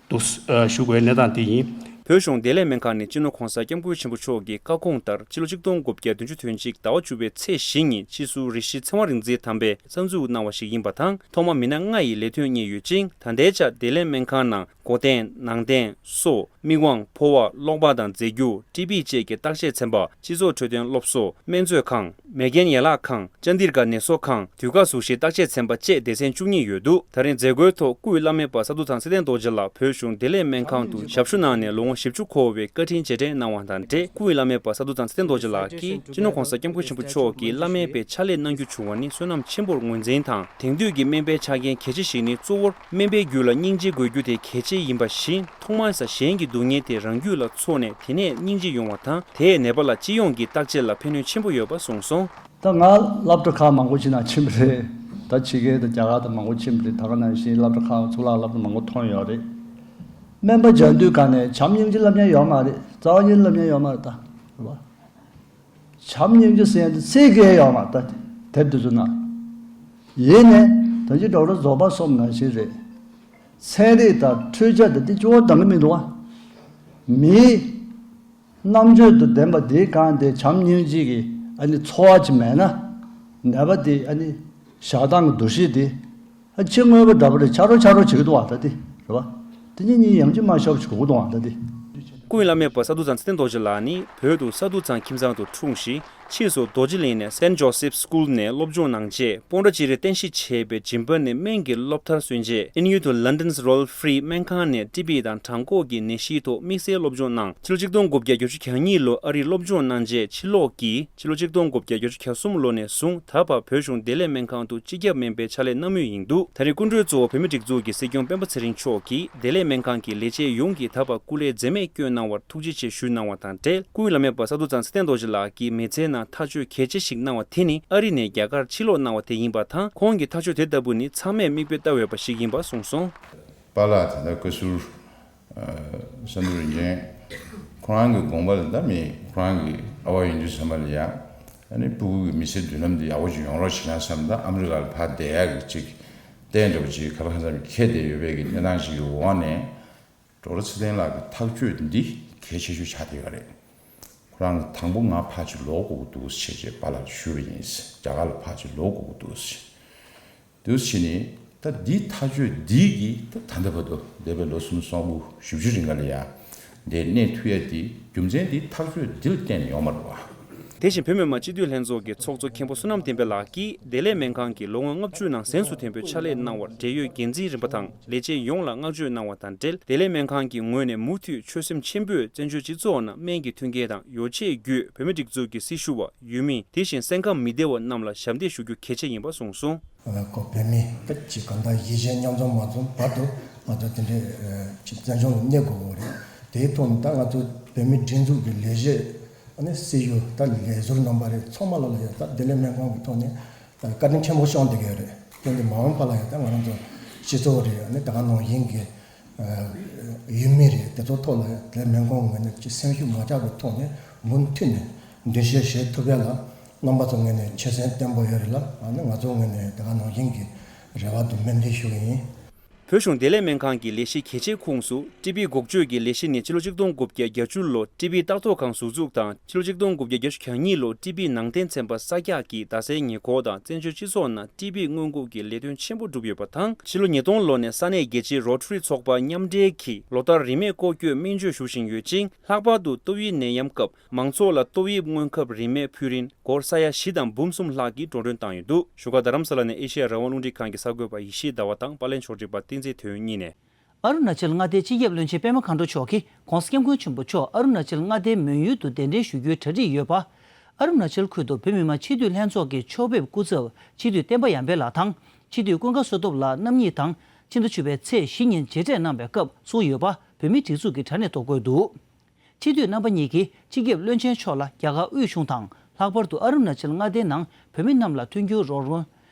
འདུག་ཞུ་དགོས་གནས་སྟངས་དེ་ཡིན། བོད་གཞུང་བདེ་ལེགས་སྨན་ཁང་ནི་སྤྱི་ནོར་༧གོང་ས་༧སྐྱབས་མགོན་ཆེན་པོ་མཆོག་གི་བཀའ་དགོངས་ལྟར་ཕྱི་ལོ་ཆིག་སྟོང་དགུ་བརྒྱ་བདུན་ཅུ་དོན་གཅིག་ཟླ་བ་བཅུ་པའི་ཚེས་བཞི་ཉིན་སྤྱི་ཟུར་རི་ཤི་ཚེ་དབང་རིག་འཛིན་དམ་པས་གསར་འཛུགས་གནང་བ་ཞིག་ཡིན་པ་དང་། ཐོག་མར་མི་སྣ་ལྔ་ཡི་ལས་ཐོན་གཉེར་ཡོད་ཅིང་། ད་ལྟའི་ཆར་བདེ་ལེགས་སྨན་ཁང་ནང་། མགོ་སྟེང་། ནང་སྟེང་། སོ། མིག་དབང་། ཕོ་བ། གློག་པ་དང་རྫས་འགྱུར། ཊི་བི་བཅས་ཀྱི་བརྟག་དཔྱད་ཚན་པ། སྤྱི་ཚོགས་འཕྲོད་བསྟེན་སློབ་གསོ། སྨན་བཅོས་ཁང་། མེ་རྐྱེན་ཡན་ལག་ཁང་། ཅན་དིར་ཀ་ནད་གསོ་ཁང་། དུས་བཀག་ཟུར་བཞིའི་བརྟག་དཔྱད་ཚན་པ་བཅས་སྡེ་ཚན་བཅུ་གཉིས་ཡོད་འདུག་ད་རིང་མཛད་སྒོའི་ཐོག་སྐུ་ཡི་བླ་མེད་པ་ས་འདུ་ཚང་ཚེ་བརྟན་རྡོ་རྗེ་ལགས་བོད་གཞུང་བདེ་ལེགས་སྨན་ཁང་དུ་ཞབས་ཞུ་གནང་ནས་ལོ་ངོ་བཞི་བཅུ་འཁོར་བའི་བཀའ་དྲིན་རྗེས་དྲན་གནང་བ་དང་འབྲེལ། སྐུ་ཡི་བླ་མེད་པ་ས་འདུ་ཚང་ཚེ་བརྟན་རྡོ་རྗེ་ལགས་ཀྱིས་སྤྱི་ནོར་༧གོང་ས་༧སྐྱབས་མགོན་ཆེན་པོ་མཆོག་གི་བླ་མའི་པའི་ཕྱག་ལས་གནང་རྒྱུ་བྱུང་བ་ནི་བསོད་ནམས་ཆེན་པོར་ངོས་འཛིན་དང་། དེང་དུས་ཀྱི་སྨན་པའི་ཆ་རྐྱེན་གལ་ཆེ་ཞིག་ནི་གཙོ་བོར་སྨན་པའི་རྒྱུད་ལ་སྙིང་རྗེ་དགོས་རྒྱུ་དེ་གལ་ཆེ་ཡིན་པ་བཞིན། ཐོག་མར་གཞན་གྱི་སྡུག་བསྔལ་དེ་རང་རྒྱུད་ལ་ཚོར་ནས་དེ་ནས་སྙིང་རྗེ་ཡོང་བ་དང་། དེས་ནད་པ་ལ་སྤྱི་ཡོངས་ཀྱི་བརྟག་དཔྱད་ལ་ཕན་ནུས་ཆེན་པོ་ཡོད་པ་གསུངས་སོང་། ད་ང་སློབ་གྲྭ་ཁག་མང་པོ་ཅིག་ནང་ཕྱིན་པ་རེད། ད་ཕྱི་རྒྱལ་དང་རྒྱ་གར་དང་མང་པོ་ཕྱིན་པ་རེད། ད་ག་ནང་བཞིན་སློབ་གྲྭ་ཁག་གཙུག་ལག་སློབ་གྲྭ་མང་པོ་མཐོང་ཡོད་རེད། སྨན་པ་སྦྱང་དུས་ག་ནས་བྱམས་སྙིང་རྗེ་སློབ་མཁན་ཡོད་མ་རེད། རྩ་བ་ཉིད་སློབ་མཁན་ཡོད་མ་རེད། ད་རེད་བ། བྱམས་སྙིང་རྗེ་ཟེར་ཡ་དེ་ཚིག་གི་ཡོད་མ་རེད། ད་དེབ་དེ་ཚོ་ནང་ཡིན་ནས། ད་ཅི་ཌོག་ཊར་རྫོགས་པ་སོང་ནང་བཞིན་རེད། ཚན་རིག་དང་འཕྲུལ་ཆས་དང་དེ་གཙོ་བོ་འདང་གི་མི་འདུག་བ། མིའི་རྣམ་དཔྱོད་དང་ལྡན་པ་འདིའི་སྒང་དེ་བྱམས་སྙིང་རྗེ་གི་ཨ་ནི་ཚོར་བ་ཅིག་མེད་ན། ནད་པ་དེ་ཨ་ནི་བཞག་སྟངས་ཀྱི་འདུ་ཤེས་དེ་ཨ་ཕྱི་དངོས་པོ་འདྲ་པོ་རེད། ཆ་རོགས་ཆ་རོགས་བྱེད་ཀྱི་འདུག་བ། ད་དེ་རེད་བ། དེ་གཉིས་གཉིས་ཡང་ཅིག་མ་ཤོར་བ་ཞིག་དགོས་ཀྱི་འདུག་བ། ད་དེ། སྐུ་ཡི་བླ་མེད་པ་ས་འདུ་ཚང་ཚེ་བརྟན་རྡོ་རྗེ་ལགས་ནི་བོད་དུ་ས་འདུ་ཚང་ཁྱིམ་ཚང་དུ་འཁྲུངས་ཤིང་། ཕྱིས་སུ་རྡོ་རྗེ་གླིང་ནས་Saint Joseph's School ནས་སློབ་སྦྱོང་གནང་རྗེས། པོན་ཌ་ཅི་རི་རྟེན་གཞི་བྱས་པའི་སྦྱིན་པ་ནས་སྨན་གྱི་སློབ་མཐར་སོན་རྗེས། དབྱིན་ཡུལ་དུ་London's Royal Free སྨན་ཁང་ནས་ཊི་བི་དང་བྲང་ཁོག་གི་ནད་གཞིའི་ཐོག་དམིགས་བསལ་སློབ་སྦྱོང་གནང་། ཕྱི་ལོ་ཆིག་སྟོང་དགུ་བརྒྱ་བརྒྱད་ཅུ་གྱ་གཉིས་ལོ་ཨ་རིར་སློབ་སྦྱོང་གནང་རྗེས་ཕྱིར་ལོག་གིས། ཕྱི་ལོ་ཆིག་སྟོང་དགུ་བརྒྱ་བརྒྱད་ཅུ་གྱ་གསུམ་ལོ་ནས་བཟུང་ད་བར་བོད་གཞུང་བདེ་ལེགས་སྨན་ཁང་དུ་སྤྱི་ཁྱབ་སྨན་པའི་ཕྱག་ལས་གནང་མུས་ཡིན་འདུག་ད་རེས་སྐུ་མགྲོན་གཙོ་བོ་བོད་མིའི་སྒྲིག་འཛུགས་ཀྱི་སྲིད་སྐྱོང་སྤེན་པ་ཚེ་རིང་མཆོག་གིས་བདེ་ལེགས་སྨན་ཁང་གི་ལས་བྱེད་ཡོངས་ཀྱིས་ད་བར་སྐུ་ལས་འཛེམ་མེད་བསྐྱོན་གནང་བར་ཐུགས་རྗེ་ཆེ་ཞུས་གནང་བ་དང་འབྲེལ། སྐུའི་བླ་མེད་པ་ས་འདུ་ཚང་ཚེ་བརྟན་རྡོ་རྗེ་ལགས་ཀྱིས་མི་ཚེའི་ནང་ཐག་གཅོད་གལ་ཆེ་ཞིག་གནང་བ་དེ་ནི་ཨ་རི་ནས་རྒྱ་གར་ཕྱིར་ལོག་གནང་བ་དེ་ཡིན་པ་དང་། ཁོང་གི་ཐག་གཅོད་དེ་ལྟ་བུ་ནི་ཚང་མས་མིག་དཔེ་ལྟ་འོས་པ་ཞིག་ཡིན་པ་གསུངས་སོང་། པཱ་ལགས་དེ་འདྲ་བཀའ་ཟུར་ཨ་ས་འདུ་རིན་ཆེན། ཁོ་རང་གི་དགོངས་པ་ལ་ད་མི་ཁོ་རང་གི་ཨ་བ་ཡིན་དུས་ཙམ་པ་ལ་ཡ། ཨ་ནི་སྤུ་གུ་གི་མི་ཚེ་མདུན་ལམ་འདི་ཡག་པོ་ཅིག་ཡོང་རོགས་བྱེད་ན་བསམ། ད་ཨ་མི་རི་ཀ་ལ་ཕར་བསྡད་ཡག་གི་ཅིག་རྟེན་འདྲ་པོ་ཅིག་ག་ལ་གང་འཚམ་འཁེལ་བསྡད་ཡོད་པའི་གི་གནས་སྟངས་ཤིག་གི་འོག་ནས། ཌོག་ཊར་ཚེ་བརྟན་ལགས་ཀྱི་ཐག་གཅོད་འདི་གལ་ཆེ་ཤོས་ཆགས་བསྡད་ཡོད་རེད། ཁོ་རང་གིས་དང་པོ་ང་ཕར་ཅིག་ལོག་དགོས་ཀྱི་འདུག་ཟེར་བྱས་པཱ་ལགས་ལ་ཞུས་པ་ཡིན། རྒྱ་གར་ལ་ཕར་ཅིག་ལོག་དགོས་ཀྱི་འདུག་ཟེར། དུས་ཕྱིན་ནས་ད་འདིའི་ཐག་གཅོད་འདིས་ཀྱིས་ད་ད་ལྟ་བར་དུ་འདས་པའི་ལོ་སུམ་ཅུ་སོ་དགུ་བཞི་བཅུ་རིང་ག་ལ་ཡ་འདིར་གནས་ཐུབ་ཡ་འདི་རྒྱུ་མཚན་འདི་ཐག་གཅོད་འདི་ལ་བརྟེན་ནས་ཡོང་བ་རེད་བ། དེ་བཞིན་བོད་མི་མང་སྤྱི་འཐུས་ལྷན་ཚོགས་ཀྱི་ཚོགས་གཙོ་མཁན་པོ་བསོད་ནམས་བསྟན་འཕེལ་ལགས་ཀྱིས་བདེ་ལེགས་སྨན་ཁང་གིས་ལོ་ངོ་ལྔ་བཅུ་ནང་གཟེངས་སུ་ཐོན་པའི་ཕྱག་ལས་གནང་བར་འབྲེལ་ཡོད་འགན་འཛིན་རིམ་པ་དང་ལས་བྱེད་ཡོངས་ལ་བསྔགས་བརྗོད་གནང་བ་དང་འབྲེལ། བདེ་ལེགས་སྨན་ཁང་གི་ངོས་ནས་མུ་མཐུད་ཆོད་སེམས་ཆེན་པོས་བཙན་བྱོལ་སྤྱི་ཚོགས་ནང་སྨན་གྱི་མཐུན་རྐྱེན་དང་ཡོ་ཆས་བརྒྱུད་བོད་མི་སྒྲིག་འཛུགས་ཀྱི་སྲི་ཞུ་བ། ཡུལ་མི། དེ་བཞིན་སེམས་ཁམས་མི་བདེ་བ་རྣམས་ལ་ཞབས་འདེགས་ཞུ་རྒྱུ་གལ་ཆེ་ཡིན་པ་གསུངས་སོང་། ཁོ་བོད་མི་སྐད་ཅིག་གང་ལྟར་གཞིས་བྱེས་མཉམ་འཛོམས་མ་འཛོམས་བར་དུ་ང་ཚོ་དེ་འདྲའི་ཅིག་བཙན་བྱོལ་ལ་གནས་དགོས་པ་རེད། དེའི་ཐོག་ནས་ད་ང་ཚོ་བོད་མི་སྒྲིག་འཛུགས་ཀྱི་ལས་བྱེད་ཨ་ནི་སྲི་ཞུ་ད་ལས་ཟུར་རྣམ་པ་རེད། ཚང་མ་ལ་ལ་ཡང་ད་བདེ་ལེགས་སྨན་ཁང་གི་ཐོག་ནས་བཀའ་དྲིན་ཆེན་པོ་བསྐྱངས་བསྡད་ཀྱི་ཡོད་རེད། དེ་འདི་མ་འོངས་པ་ལ་ཡང་ད་ང་རང་ཚོ་སྤྱི་ཚོགས་རེད། ཨ་ནི་ད་ག་ནང་བཞིན་གྱི་ཡུལ་མི་རེད། དེ་ཚོ་ཐོག་ལ་དེ་སྨན་ཁང་ངོས་ནས་ཅི་སེམས་ཤུགས་མ་ཆག་པའི་ཐོག་ནས་མུ་མཐུད་ནས་མདུན་བསྐྱོད་བྱེད་ཐུབ་ཡ་ལ་རྣམ་པ་ཚོ་ངོས་ནས་ཆོད་སེམས་བརྟན་པོ་ཡོད་རེད་ལ། ཨ་ནི་ང་ཚོ་ངོས་ནས་དེ་ག་ནང་བཞིན་གྱི་རེ་བ་དང་སྨོན་འདུན་ཞུ་གི་ཡིན། བོད་གཞུང་བདེ་ལེགས་སྨན་ཁང་གི་ལས་གཞི་གལ་ཆེའི་ཁོངས་སུ་ཊི་བི་འགོག་བཅོས་ཀྱི་ལས་གཞི་ནི་ཕྱི་ལོ་ཆིག་སྟོང་དགུ་བརྒྱ་བརྒྱད་ཅུ་ལོ་ཊི་བི་ལྟ་རྟོག་ཁང་ཟུར་འཛུགས་དང་། ཕྱི་ལོ་ཆིག་སྟོང་དགུ་བརྒྱ་བརྒྱད་ཅུ་གྱ་གཉིས་ལོ་ཊི་བི་ནང་རྟེན་ཚན་པ་གསར་རྒྱག་གིས་རྡ་སའི་ཉེ་འཁོར་དང་བཙན་བྱོལ་སྤྱི་ཚོགས་ནང་ཊི་བི་སྔོན་འགོག་གི་ལས་དོན་ཆེན་པོ་བསྒྲུབས་ཡོད་པ་དང་། ཕྱི་ལོ་ཉིས་སྟོང་ལོ་ནས་ས་གནས་རྒྱལ་སྤྱིའི་རོ་ཊ་རི་ཚོགས་པ་མཉམ་འབྲེལ་གྱིས་ལོ་ལྟར་རིན་མེད་སྐོར་སྐྱོད་སྨན་བཅོས་ཞུ་བཞིན་ཡོད་ཅིང་། ལྷག་པར་དུ་ཏོག་དབྱིབས་ནད་ཡམས་སྐབས་མང་ཚོགས་ལ་ཏོག་དབྱིབས་སྔོན་ཁབ་རིན་མེད་ཕུལ་རིན་སྒོར་ས་ཡ་བཞི་དང་འབུམ་གསུམ་ལྷག་གིས་འགྲོ་གྲོན་བཏང་ཡོད་འདུག་བཞུགས་སྒར་རྡ་རམ་ས་ལ་ནས་ཨེ་ཤེ་ཡ་རང་དབང་རླུང་འཕྲིན་ཁང་གི་གསར་འགོད་པ་ཡེ་ཤེས་ཟླ་བ་དང་པར་ལེན་ཕྱོགས་སྒྲིག་པ་བསྟན་འཛིན་དོན་གཉིས་ནས། ཨ་རུ་ན་ཅལ་མངའ་སྡེའི་སྤྱི་ཁྱབ་བློན་ཆེན་པད་མ་མཁའ་འགྲོ་མཆོག་གིས་༧གོང་ས་༧སྐྱབས་མགོན་ཆེན་པོ་མཆོག་ཨ་རུ་ན་ཅལ་མངའ་སྡེའི་མོན་ཡུལ་དུ་གདན་འདྲེན་ཞུ་རྒྱུའི་གྲ་སྒྲིག་ཡོད་པ། ཨ་ ཨ་རུ་ན་ཅལ་ཁུལ་དུ་བོད་མི་མང་སྤྱི་འཐུས་ལྷན་ཚོགས་ཀྱི་ཕྱོགས་ཕེབས་སྐུ་ཚབ་སྤྱི་འཐུས་བསྟན་པ་ཡར་འཕེལ་ལགས་དང་སྤྱི་འཐུས་ཀུན་དགའ་བསོད་སྟོབས་ལགས་རྣམ་གཉིས་དང་ཕྱི་ཟླ་བཅུ་པའི་ཚེས་བཞི་ཉིན་མཇལ་འཕྲད་གནང་བའི་སྐབས་གསུངས་ཡོད་པ་བོད་མིའི་སྒྲིག་འཛུགས་ཀྱི་དྲ་གནས་ཐོག་བཀོད་འདུག་སྤྱི་འཐུས་རྣམ་པ་གཉིས་ཀྱིས་སྤྱི་ཁྱབ་བློན་ཆེན་མཆོག་ལ་རྒྱ་གར་དབུས་གཞུང་དང་ལྷག་པར་དུ་ཨ་རུ་ན་ཅལ་མངའ་སྡེའི་ནང་བོད་མི་རྣམས་ལ་མཐུན་འགྱུར་རོགས་རམ་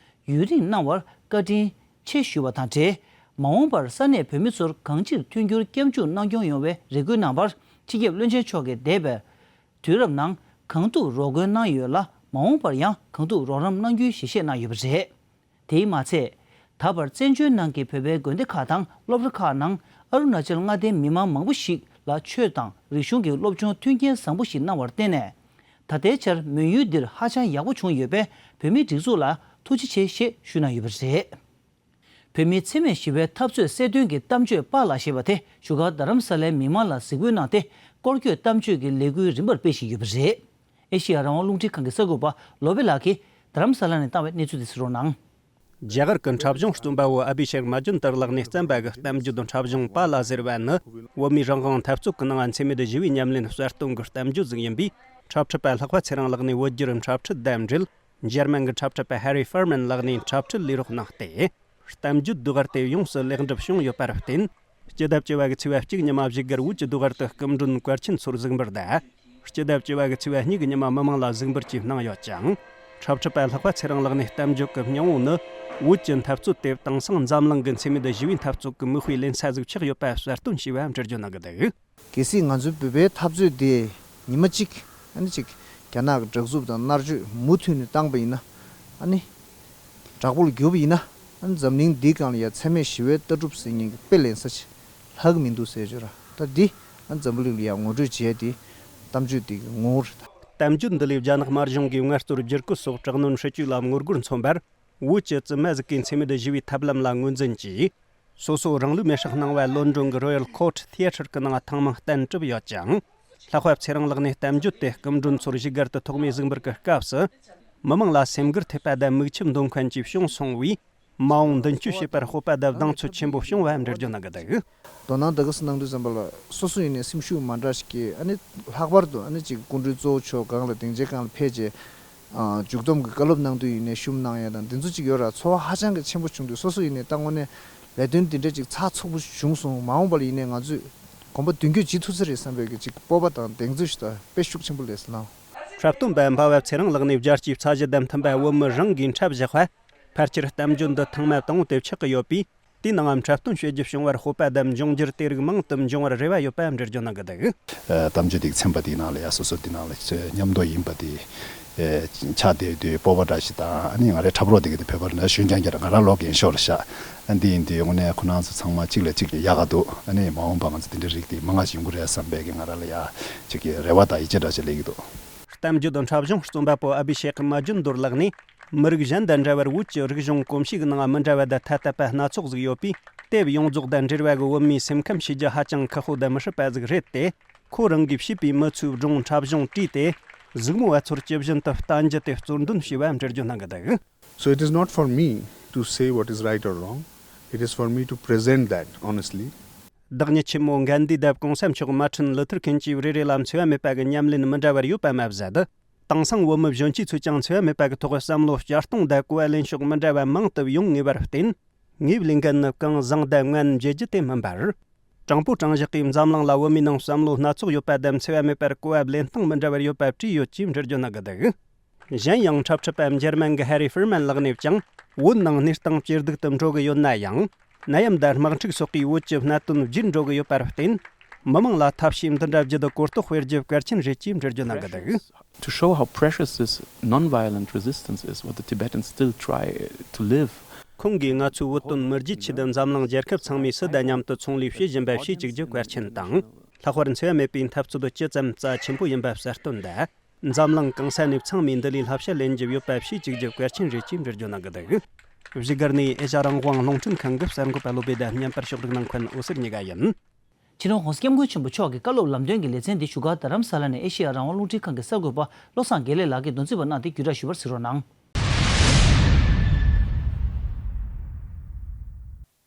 ཡུན་རིང་གནང་བར་བཀའ་དྲིན་ཆེ་ཞུ་བ་དང་འབྲེལ། མ་འོངས་པར་ས་གནས་བོད་མི་ཚོར་གང་ཅིར་མཐུན་འགྱུར་སྐྱབས་འཇུག་གནང་སྐྱོང་ཡོང་བའི་རེ་སྐུལ་གནང་བར་སྤྱི་ཁྱབ་བློན་ཆེན་མཆོག་གིས་འདས་པའི་དུས་རབས་ནང་གང་ཐུབ་རོགས་མགོན་གནང་ཡོད་ལ། མ་འོངས་པར་ཡང་གང་ཐུབ་རོགས་རམ་གནང་རྒྱུའི་ཞལ་བཞེས་གནང་ཡོད་པ་རེད། དེས་མ་ཚད། ད་བར་བཙན་བྱོལ་ནང་གི་བོད་པའི་དགོན་སྡེ་ཁག་དང་སློབ་གྲྭ་ཁག་ནང་ཨ་རུ་ན་ཅལ་མངའ་སྡེའི་མི་མང་མང་པོ་ཞིག་ལ་ཆོས་དང་རིག་གཞུང་གི་སློབ་སྦྱོང་མཐུན་རྐྱེན་བཟང་པོ་ཞིག་གནང་བར་བརྟེན་ནས། ད་ལྟའི་ཆར་མོན་ཡུལ་འདིར་ཧ་ཅང་ཡག་པོ་བྱུང་ཡོད་པས་བོད་མིའི་སྒྲིག་འཛུགས་ལ་ཐུགས་རྗེ་ཆེ་ཞེས་ཞུ་གནང་ཡོད་པ་རེད། བོད་མིའི་འཚེ་མེད་ཞི་བའི་འཐབ་རྩོད་གསལ་སྟོན་གྱི་གཏམ་བརྗོད་པཱ་ལགས་ཞེས་པ་དེ་བཞུགས་སྒར་རྡ་རམ་ས་ལའི་མི་མང་ལ་གཟིགས་འབུལ་གནང་སྟེ། སྐོར་སྐྱོད་གཏམ་བརྗོད་ཀྱི་ལས་འགུལ་རིམ་པར་སྤེལ་བཞིན་ཡོད་པ་རེད། ཨེ་ཤེ་ཡ་རང་དབང་རླུང་འཕྲིན་ཁང་གི་གསར་འགོད་པ་བློ་བྷེ་ལགས་ཀྱིས་རྡ་རམ་ས་ལ་ནས་བཏང་བའི་གནས་ཚུལ་དེ་གསན་རོགས་གནང་། རྒྱ་གར་གྱི་འཁྲབ་གཞུང་རྩོམ་པ་བོ་ཨ་བྷི་ཤེག་མ་ཇུན་ཏར་ལགས་ནས་བརྩམས་པ་གི་གཏམ་རྒྱུད་འཁྲབ་གཞུང་པཱ་ལགས་ཟེར་བ་ནི། བོད་མིའི་རང་དབང་འཐབ་རྩོད་ཀྱི་ནང་འཚེ་མེད་ཞི་བའི་ཉམས་ལེན་གསལ་སྟོན་གྱི་གཏམ་རྒྱུད་ཟིག་ཡིན་པས། འཁྲབ་ཁྲིད་པ་ལྷག་པ་ཚེ་རིང་ལགས་ནས་བོད་བསྒྱུར་འཁྲབ་ཁྲིད་དང་འབྲེལ། འཇར་མན་གྱི་འཁྲབ་ཁྲིད་པ་ཧེ་རི་ཧྥར་མན་ལགས་ནས་འཁྲབ་ཁྲིད་ལས་རོགས་གནང་སྟེ། གཏམ་རྒྱུད་ཟློས་གར་དེ་ཡོངས་སུ་ལེགས་འགྲུབ་བྱུང་ཡོད་པར་བརྟེན། སྤྱི་ཟླ་བཅུ་བ་གི་ཚེས་པ་གཅིག་ཉི་མ་བཞུགས་སྒར་བོད་ཀྱི་ཟློས་གར་དུ་སྐུ་མགྲོན་གལ་ཆེན་ཚོར་གཟིགས་འབུལ་དང་། སྤྱི་ཟླ་བཅུ་བ་གི་ཚེས་པ་གཉིས་ཀྱི་ཉི་མ་མི་མང་ལ་གཟིགས་འབུལ་བཅས་གནང་ཡོད་ཅིང་། འཁྲབ་ཁྲིད་པ་ལྷག་པ་ཚེ་རིང་ལགས་ནས་གཏམ་རྒྱུད་ཀྱི་སྙིང་བོ་ནི། བོད་ཀྱི་འཐབ་རྩོད་དེ་དེང་སང་འཛམ་གླིང་གི་འཚེ་མེད་ཞི་བའི་འཐབ་རྩོད་ཀྱི་མིག་དཔེ་ལེན་ས་ཟིག་ཆགས་ཡོད་པ་གསལ་སྟོན་བྱས་པ་འགྲེལ་བརྗོད་གནང་གི་འདུག། གལ་སྲིད་ང་ཚོའི་བོད་པའི་འཐབ་རྩོད་དེ་ཉི་མ་གཅིག་ཨ་ནི་གཅིག་རྒྱ་ནག་གི་དྲག་རྩུབ་དང་མནར་གཅོད་མུ་མཐུད་ནས་བཏང་པ་ཡིན་ན། ཨ་ནི་དྲག་པོ་ལ་གྱུར་པ་ཡིན་ན། ཨ་ནི་འཛམ་གླིང་འདིའི་སྒང་ལ་ཡ་འཚེ་མེད་ཞི་བའི་ལྟ་གྲུབ་ཟེར་མཁན་གྱི་དཔེ་ལེན་ས་ཅིག་ལྷག་མི་འདུག་ཟེར་བརྗོད་ར། ད་འདི་ཨ་ནི་འཛམ་བུ་གླིང་ལ་ཡ་ངོ་སྤྲོད་བྱས་ཏེ་གཏམ་རྒྱུད་འདི་གི་ངོ་བོ་རེད་ད། གཏམ་རྒྱུད་འདི་ལས་རྒྱ་ནག་དམར་གཞུང་གིས་ངལ་རྩོལ་བསྒྱུར་བཀོད་སོགས་དྲག་གནོན་སྲིད་ཇུས་ལ་ངོ་རྒོལ་མཚོན་པར། བོད་ཀྱི་བཙུན་མ་ཟིག་གིས་འཚེ་མེད་ཞི་བའི་ཐབས་ལམ་ལ་ངོས་འཛིན་གྱིས། སོ་སོ་རང་ལུས་མེར་སྲེག་གནང་བ་ལོན་ཀྲོན་གྱི་Royal Court Theatre གྱི་ནང་ཐེངས་མང་གཏན་གྲུབ་ཡོད་ཅིང་། ལྷག་པ་ཚེ་རིང་ལགས་ནས་གཏམ་རྒྱུད་དེ་སྐུ་མགྲོན་ཚོར་བཞུགས་སྒར་དུ་ཐོག་མའི་གཟིགས་འབུལ་གྱི་སྐབས་སུ། མི་མང་ལ་སེམས་འགུལ་ཐེབས་པ་དང་མིག་ཆུ་འདོན་མཁན་གྱིས་བྱུང་སོང་བས། མ་འོངས་མདུན་སྐྱོད་བྱེད་པར་སྤོབས་པ་དང་གདེང་ཚོད་ཆེན་པོ་བྱུང་བ་འགྲེལ་བརྗོད་གནང་གི་འདུག། དོ་སྣང་དེ་ག་ཙམ་གནང་དུས་ཙམ་པ་ལ་སོ་སོ་ཡིན་ནའི་སེམས་ཤུགས་མ་འདྲ་ཞིག་གིས། ཨ་ནི་ལྷག་པར་དུ་ཨ་ནི་ཅིག་སྐུ་མགྲོན་གཙོ་བོ་མཆོག་སྒང་ལ་སྡིངས་ཆའི་སྒང་ལ་ཕེབས་རྗེས། ཨ། མཇུག་བསྡོམས་ཀྱི་བཀའ་སློབ་གནང་དུས་ཡིན་ནའི་ཤུམ་གནང་ཡ་དང་འདི་ཚོ་ཅིག་ཡོད་ར། ཚོར་བ་ཧ་ཅང་གི་ཆེན་པོ་བྱུང་དུས་སོ་སོ་ཡིན་ནའི་ད་དངོས་གནས་ལས་དོན་འདི་འདྲ་ཅིག་ཚགས་ཚུད་པོ་བྱུང་སོང་། མ་འོངས་པ་ལ་ཡིན་ནའི་ང་ཚོས་གོམ་པ་མདུན་སྐྱོད་བྱེད་ཐུབ་ས་རེད་བསམ་པའི་གི་ཅིག་སྤོབས་པ་དང་གདེང་ཚོད་ཞིག་ད་དཔེ་ཤུགས་ཆེན་པོ་སླེབས་སོང་། འཁྲབ་སྟོན་པ་འབའ་བ་ཚེ་རིང་ལགས་ནས་རྒྱལ་སྤྱིའི་ཚད་གཞི་དང་མཐུན་པ་བོད་མི་རང་གིས་འཁྲབ་བཞག་པ། ཕལ་ཆེར་གཏམ་རྒྱུད་འདི་ཐེངས་མ་དང་པོ་དེ་ཆགས་ཀྱི་ཡོད་པས། དེའི་ནང་འཁྲབ་སྟོན་བྱེད་རྒྱུ་བྱུང་བར་སྤོབས་པ་དང་འབྱུང་འགྱུར་དེ་རིགས་མང་དུ་འབྱུང་བར་རེ་བ་ཡོད་པ་འགྲེལ་བརྗོད་གནང་གི་འདུག། ཨ། གཏམ་རྒྱུད་དེ་ཚན་པ་དེའི་ནང་ལ་ཡ་སོ་སོ་དེའི་ནང་ལ་མཉམ་དུ་ཡིན་པ་དེ། ཨེ། ཆགས་བསྡད་དུས་སྤོབས་པ་འདྲ་ཞིག་དང་། ཨ་ནི་ང་རའི་འཁྲབ་རོགས་དེ་ག་དེ་བོད་པ་རེད་ན་གཞོན་རྐྱང་རྐྱང་རེད། ང་རང་ལོ་རྒན་ཤོས་རེད་ཤག། ཨ། འདི་ཡིན་དུས་དངོས་གནས་ཁོ་རང་ཚོ་ཚང་མ་གཅིག་ལ་གཅིག་ཡག་ག་འདུག། ཨ་ནི་མ་འོངས་པ་ང་ཚོ་དེ་འདྲའི་རིགས་དེ་མང་ང་ཞིག་ཡོང་གི་རེད་བསམ་པའི་གི་ང་རང་ལ་ཡ་ཅིག་གི་རེ་བ་དང་ཡིད་ཆེས་འདྲ་ཞིག་སླེབས་ཀྱི་འདུག། གཏམ་རྒྱུད་འཁྲབ་གཞུང་རྩོམ་པ་པོ་ཨ་བྷི་ཤེག་མ་ཇུན་དོར་ལགས་ནས། མི་རིགས་གཞན་དང་འདྲ་བར་བོད་ཀྱི་རིག་གཞུང་གོམས་གཤིས་ཀྱི་ནང་མི་འདྲ་བ་དང་ཐ་དད་པ་སྣ་ཚོགས་ཟིག་ཡོད་པས། དེབ་ཡོངས་རྫོགས་དང་འབྲེལ་བ་གི་བོད་མིའི་སེམས་ཁམས་ཤེས་རྒྱུ་ཧ་ཅང་ཁག་པོ་དང་མི་སྲིད་པ་ཟིག་རེད་དེ། ཁོ་རང་གིས་བྱིས་པའི་མི་ཚོའི་སྒྲུང་འཁྲབ་གཞུང་བྲིས་ཏེ། གཟིགས་མོ་བ་ཚོར་ཇི་བཞིན་དུ་བསྟན་རྒྱུ་དེ་གཙོ་འདོན་བྱས་པ་འགྲེལ་བརྗོད་གནང་གི་འདུག། So it is not for me to say what is right or wrong. It is for me to present that honestly. བདག་ཉིད་ཆེན་མོ་གྷན་དྷི་དང་གོང་ས་མཆོག་དམར་ཁྲིད་ལུ་ཐར་ཁིན་གྱིས་རེ་རེ་ལ་འཚེ་བ་མེད་པ་གི་ཉམས་ལེན་མི་འདྲ་བར་ཡོད་པ་མ་ཟད། དེང་སང་བོད་མི་གཞོན་སྐྱེས་ཚོས་ཀྱང་འཚེ་བ་མེད་པ་གི་ཐོག་བསམ་བློ་བསྐྱར་གཏོང་དང་གོ་བ་ལེན་ཕྱོགས་མི་འདྲ་བ་མང་དུ་ཡོང་ངེས་པར་བརྟེན། ངས་ལས་འགན་ནི་གང་བཟང་དང་ངན་འབྱེད་རྒྱུ་དེ་མིན་པར། དྲང་པོ་དྲང་བཞག་གིས་འཛམ་གླིང་ལ་བོད་མིའི་ནང་བསམ་བློ་སྣ་ཚོགས་ཡོད་པ་དང་འཚེ་བ་མེད་པར་གོ་བ་ལེན་སྟངས་མི་འདྲ་བར་ཡོད་པ་བྲིས་ཡོད་ཅེས་འགྲེལ་བརྗོད་གནང་གི་འདུག། གཞན་ཡང་འཁྲབ་ཁྲིད་པ་འཇར་མན་གྱི་ཧེ་རི་ཧྥེར་མན་ལགས་ནས་ཀྱང་བོད་ནང་གནས་སྟངས་ཇེ་སྡུག་ཏུ་འགྲོ་གི་ཡོད་ན་ཡང་། ནད་ཡམས་དང་དམག་འཁྲུག་སོགས་ཀྱིས་བོད་ཀྱི་གནད་དོན་བརྗེད་འགྲོ་གི་ཡོད་པར་བརྟེན། མི་མང་ལ་ཐབས་ཤེས་འདི་འདྲ་བརྒྱུད་དུ་གོ་རྟོགས་སྤེལ་རྒྱུ་གལ་ཆེན་རེད་ཅེས་འགྲེལ་བརྗོད་གནང་གི་འདུག། To show how precious this non-violent resistance is, what the Tibetans still try to live. ཁོང་གིས་ང་ཚོས་བོད་དོན་མི་བརྗེད་ཆེད་དུ་འཛམ་གླིང་རྒྱལ་ཁབ་ཚང་མས་སུ་དང་མཉམ་དུ་ཚོང་ལས་བྱེད་བཞིན་པ་བྱེད་གཅིག་རྒྱུ་གལ་ཆེན་དང་། ལྷག་པར་འཚེ་བ་མེད་པའི་འཐབ་རྩོད་ཇི་ཙམ་རྩ་ཆེན་པོ་ཡིན་པ་གསལ་སྟོན་དང་། འཛམ་གླིང་གང་ས་ནས་ཚང་མས་འདི་ལས་བསླབ་བྱ་ལེན་རྒྱུ་ཡོད་པ་བྱེད་གཅིག་རྒྱུ་གལ་ཆེན་རེད་ཅེས་འགྲེལ་བརྗོད་གནང་གི་འདུག། བཞུགས་སྒར་ནས་ཨེ་ཤ་རང་དབང་རླུང་འཕྲིན་ཁང་གི་གསར་འགོད་པ་བློ་བྷེ་དང་བརྙན་པར་ཕྱོགས་སྒྲིག་གནང་མཁན་འོད་ཟེར་གཉིས་ཀ་ཡིན། ཕྱི་ནང་༸གོང་ས་༸སྐྱབས་མགོན་ཆེན་པོ་མཆོག་གི་བཀའ་སློབ་ལམ་སྟོན་གྱི་ལེ་ཚན་འདི་བཞུགས་སྒར་རྡ་རམ་ས་ལ་ནས་ཨེ་ཤེ་ཡ་རང་དབང་རླུང་འཕྲིན་ཁང་གི་གསར་འགོད་པ་བློ་བཟང་དགེ་ལེགས་ལགས་ཀྱིས་མདུན་ཚིགས་པ་གནང་སྟེ་བརྒྱུད་བསྒྲགས་ཞུས་པར་གཟིགས་རོགས་གནང་།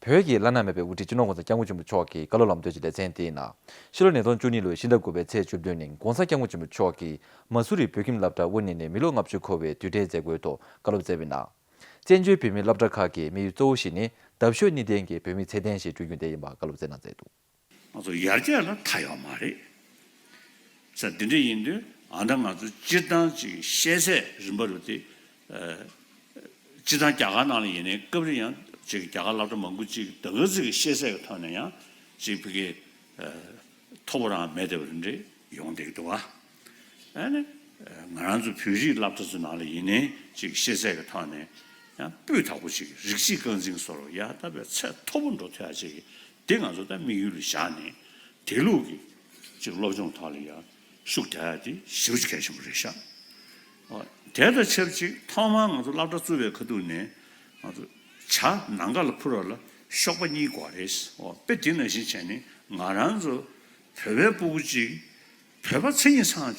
བོད་ཀྱི་བླ་ན་མེད་པའི་དབུ་ཁྲིད་སྤྱི་ནོར་༸གོང་ས་༸སྐྱབས་མགོན་ཆེན་པོ་མཆོག་གི་བཀའ་སློབ་ལམ་སྟོན་གྱི་ལེ་ཚན་དེའི་ནང་། ཕྱི་ལོ་ཉིས་སྟོང་བཅུ་གཉིས་ལོའི་ཕྱི་ཟླ་དགུ་པའི་ཚེས་བཅུ་བདུན་ཉིན་༸གོང་ས་༸སྐྱབས་མགོན་ཆེན་པོ་མཆོག་གིས་མ་སུ་རི་བོད་ཁྱིམ་སློབ་གྲྭ་དབུ་བརྙེས་ནས་མི་ལོ་ལྔ་བཅུ་འཁོར་བའི་དུས་དྲན་མཛད་སྒོའི་ཐོག་བཀའ་སློབ་སྩལ་བའི་ནང་། བཙན་བྱོལ་བོད་མིའི་སློབ་གྲྭ་ཁག་གི་དམིགས་ཡུལ་གཙོ་བོ་ཞིག་ནི་འདབ་གཤོག་གཉིས་ལྡན་གྱི་བོད་མིའི་ཚད་ལྡན་ཞིག་བསྐྲུན་རྒྱུ་དེ་ཡིན་པ་བཀའ་སློབ་སྩལ་གནང་མཛད་འདུག། ང་ཚོ་ཡར་རྒྱས་ལ་མཐའ་ཡོད་མ་རེད། ས་འདི་འདྲ་ཡིན་དུས་ཨ་ད་ང་ཚོ་སྤྱིར་བཏང་ཅིག་ཤེས་ཚད་རིམ་པ་རུ་དེ། སྤྱིར་བཏང་རྒྱ་གར་ནང་ལ་ཡིན་ནའི་སྐབས་རེ་ཡང་ཅིག་རྒྱ་གར་སློབ་གྲྭ་མང་པོ་ཅིག་ད་ག་ཚོད་ཀྱི་ཤེས་ཚད་ཀྱི་ཐོག་ནས་ཡང་ཅིག་ཕ་གི་མཐོ་པོ་རང་མེད་བསྡད་པ་རེ་འདྲ་ཡོང་བསྡད་ཀྱི་འདུག་བ། ཨ་ནི་ང་རང་ཚོ་བོད་རིགས་སློབ་གྲྭ་ཚོ་ནང་ལ་ཡིན་ནའི་ཅིག་ཤེས་ཚད་ཀྱི་ཐོག་ནས་ཡང་སྤུས་དག་པོ་ཅིག་རིགས་གཅིག་རྐང་འཛིན་སོགས་ཡ་ད་བའི་ཚད་མཐོ་པོ་འགྲོ་ཐུབ་ཡ་ཅིག་འདི་ང་ཚོ་ད་དམིགས་ཡུལ་ལ་བཞག་ནས་དེ་ལུགས་ཀྱི་ཅིག་སློབ་སྦྱོང་ཐོག་ལ་ཡང་ཤུགས་རྒྱག་ཡ་དེ་ཞེ་པོ་ཅིག་གལ་ཆེན་པོ་རེད་ཤག། ཨོ། དེ་དང་ཆབས་ཅིག་ཐོག་མར་ང་ཚོ་སློབ་གྲྭ་བཙུགས་པའི་ཁ་ཐུག་ནས་ང་ཚོ་བྱ་ནམ་མཁའ་ལ་འཕུར་བ་ལ་གཤོག་པ་གཉིས་དགོས་རེད། ཨོ། དཔེ་དེ་ནང་བཞིན་བྱས་ནས་ང་རང་ཚོ་བོད་པའི་སྤུ་གུ་གཅིག་བོད་པ་མཚན་ཉིད་ཚང་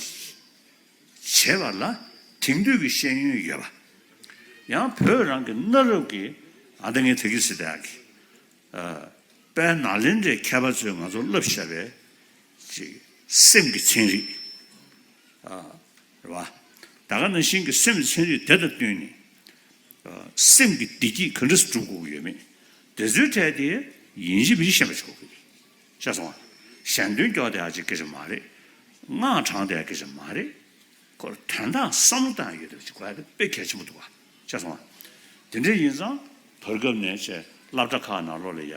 བྱེད་པ་ལ་དེང་དུས་ཀྱི་ཤེས་ཡོན་ཡོད་པ། ཡང་བོད་རང་གི་གནའ་རབས་ཀྱི་ཨ་ད་ངས་ད་གིན་ཟེར་ད་ཡག་གི། དཔལ་ནཱ་ལེནྡྲའི་མཁས་པ་ཚོས་ང་ཚོར་བསླབས་བཞག་པའི་ཅིག་སེམས་ཀྱི་ཚན་རིག་རེད་བ། ད་ག་ནང་བཞིན་གྱི་སེམས་ཀྱི་ཚན་རིག་དེ་དང་བསྟུན་ནས་སེམས་ཀྱི་བདེ་སྐྱིད་ག་འདྲ་སྒྲུབ་དགོས་ཀྱི་ཡོད་མེད་དེ་ཚོའི་གྲས་དེ་ཡིན་གཅིག་མིན་གཅིག་ཤེས་པ་ཞིག་དགོས་ཀྱི་རེད། ཤེས་སོང་ང་། ཞལ་འདོན་སྐྱོར་དེ་ཨ་ཅིག་སྐད་ཆ་མ་རེད། སྔགས་བགྲང་དེ་ཨ་སྐད་ཆ་མ་རེད། ཁོར་དོན་དག་བསམ་བློ་བཏང་ཡོད་དེ་ཅིག་གོ་ཡ་དེ་དཔེ་གལ་ཆེན་པོ་འདུག་བ། ཤེས་སོང་ང་། དེ་འདྲ་ཡིན་ཙང་བར་སྐབས་ནས་ཆེ་སློབ་གྲྭ་ཁག་ནང་ལོགས་ལ་ཡ་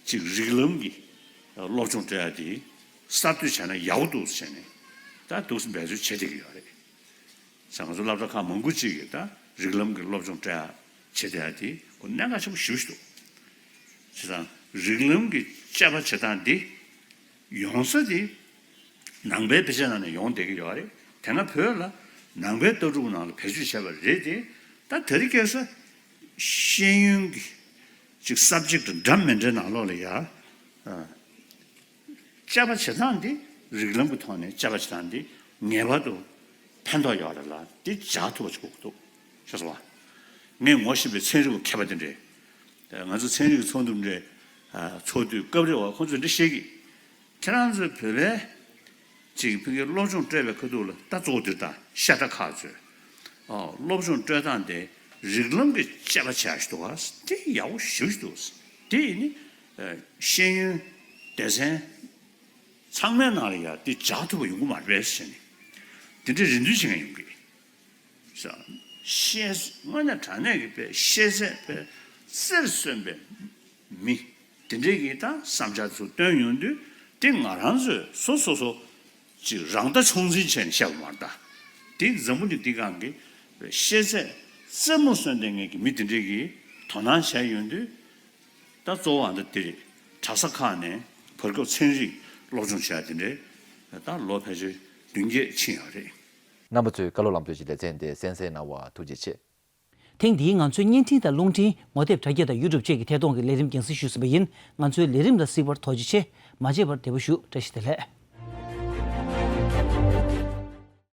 ཅིག་རིགས་ལམ་གྱི་སློབ་སྦྱོང་སྤྲད་ཡ་དེ་གསར་གཏོད་བྱས་ན་ཡག་པོ་འདུག་ཟེར་ནས་ད་འདུག་སེ་འབད་རྩོལ་བྱེད་བསྡད་ཀྱི་ཡོད་རེད། ས་ང་ཚོ་སློབ་གྲྭ་ཁག་མང་པོ་ཅིག་གིས་ད་རིགས་ལམ་གྱི་སློབ་སྦྱོང་སྤྲད་ཡ་བྱེད་བསྡད་ཡ་དེ་ཁོ་གནད་འགག་ཆེན་པོ་ཞེ་པོ་ཞིག་འདུག། བྱས་ཙང་རིགས་ལམ་གྱི་དཔྱད་པ་བྱེད་སྟངས་འདི་ཡོང་ས་དེ་ནང་པའི་དཔེ་ཆ་ནང་ནས་ཡོང་བསྡད་ཀྱི་ཡོད་རེད། དེ་སྔ་བོད་ལ་ནང་པའི་ལྟ་གྲུབ་ནང་ལ་བེད་སྤྱོད་བྱས་པ་རེད་དེ། ད་དེ་རིང་ཁ་སང་ཤེས་ཡོན་གྱི་ཅིག་སབ་ཇེག་འདྲ་མི་འདྲ་ནང་ལོགས་ལ་ཡ། དཔྱད་པ་བྱེད་སྟངས་འདི་རིགས་ལམ་གྱི་ཐོག་ནས་དཔྱད་པ་བྱེད་སྟངས་འདི་ངེས་པར་དུ་ཕན་ཐོགས་ཡོད་རེད་ལ་འདི་སྦྱར་ཐུབ་པ་ཞིག་དགོས་ཀྱི་འདུག། ཤེས་སོང་བ། ངས་ངོ་ཤེས་པའི་ཚན་རིག་པ་མཁས་པ་དེ་འདྲས། ང་ཚོ་ཚན་རིག་གི་ཚོགས་འདུ་འདྲས་ཚོགས་དུས་སྐབས་རེ་བ་ཁོང་ཚོས་འདྲ་བཤད་ཀྱི། ཁྱེད་རང་ཚོས་བོད་པའི་ཅིག་ཕ་གིའི་སློབ་སྦྱོང་སྤྲད་པའི་ཁ་ཐུག་ལ་ད་གཙོ་བོ་འདིར་ད་ཤ་ཁྲག་ཁག་ཚོས་སློབ་སྦྱོང་སྤྲོད་སྟངས་དེ་རིགས་ལམ་གྱི་དཔྱད་པ་བྱས་ཞིག་འདུག་ག། དེ་ཡག་པོ་ཞེ་པོ་ཞིག་འདུག། དེ་ཡིན་ནི་ཤེས་ཡོན་སྡེ་ཚན་ཚང་མའི་ནང་ལ་ཡ་དེ་སྦྱར་ཐུབ་པ་ཡོང་གི་མ་རེད་པས་ཟེར་ནས་དེ་འདྲའི་རེ་འདུན་བྱེད་མཁན་ཡོང་གི། ཤེས་དངོས་གནས་དྲང་གནས་ཀྱི་དཔེ་ཤེས་ཚད་དཔེ་རྩེར་སོན་པའི་མི་དེ་འདྲའི་གི་ད་བསམ་འཆར་ཚོ་བཏོན་ཡོང་དུས་དེ་ང་རང་ཚོས་སོ་སོ་སོ་ཅིག་རང་ལྟ་ཆུང་འཛིན་བྱས་ནས་བཤད་པ་མ་རེད་ད། དེ་འཛམ་བུ་གླིང་འདི་སྒང་གི་ཤེས་ཚད་རྩེ་མོར་སོན་བསྡད་མཁན་གྱི་མི་དེ་འདྲའི་གི་དོ་སྣང་བྱས་ཡོང་དུས་ད་གཙོ་བོ་ཨ་འདི་དེ་རེད། གྲྭ་ས་ཁག་ནས་བར་སྐབས་ཚན་རིག་སློབ་སྦྱོང་བྱས་དེ་འདྲའི་ད་ལོ་ཕལ་ཆེར་བདུན་བརྒྱད་ཕྱིན་ཡོད་རེད། རྣམ་པ་ཚོས་བཀའ་སློབ་ལམ་སྟོན་གྱི་ལེ་ཚན་དེ་གསན་གཟིགས་གནང་བར་ཐུགས་རྗེ་ཆེ། ཐེངས་འདིའི་ང་ཚོའི་བརྙན་འཕྲིན་དང་རླུང་འཕྲིན། ངོ་དེབ་དྲ་རྒྱ་དང་ཡུ་ཊུབ་བཅས་ཀྱི་ཐད་གཏོང་གི་ལས་རིམ་རྒྱང་སྲིང་ཞུས་ཟིན་པ་ཡིན། ང་ཚོའི་ལས་རིམ་ལ་གཟིགས་པར་ཐུགས་རྗེ་ཆེ། མ་བརྗེད་པར་བདེ་པོ་བཞུགས། བཀྲ་ཤིས་བདེ་ལེགས།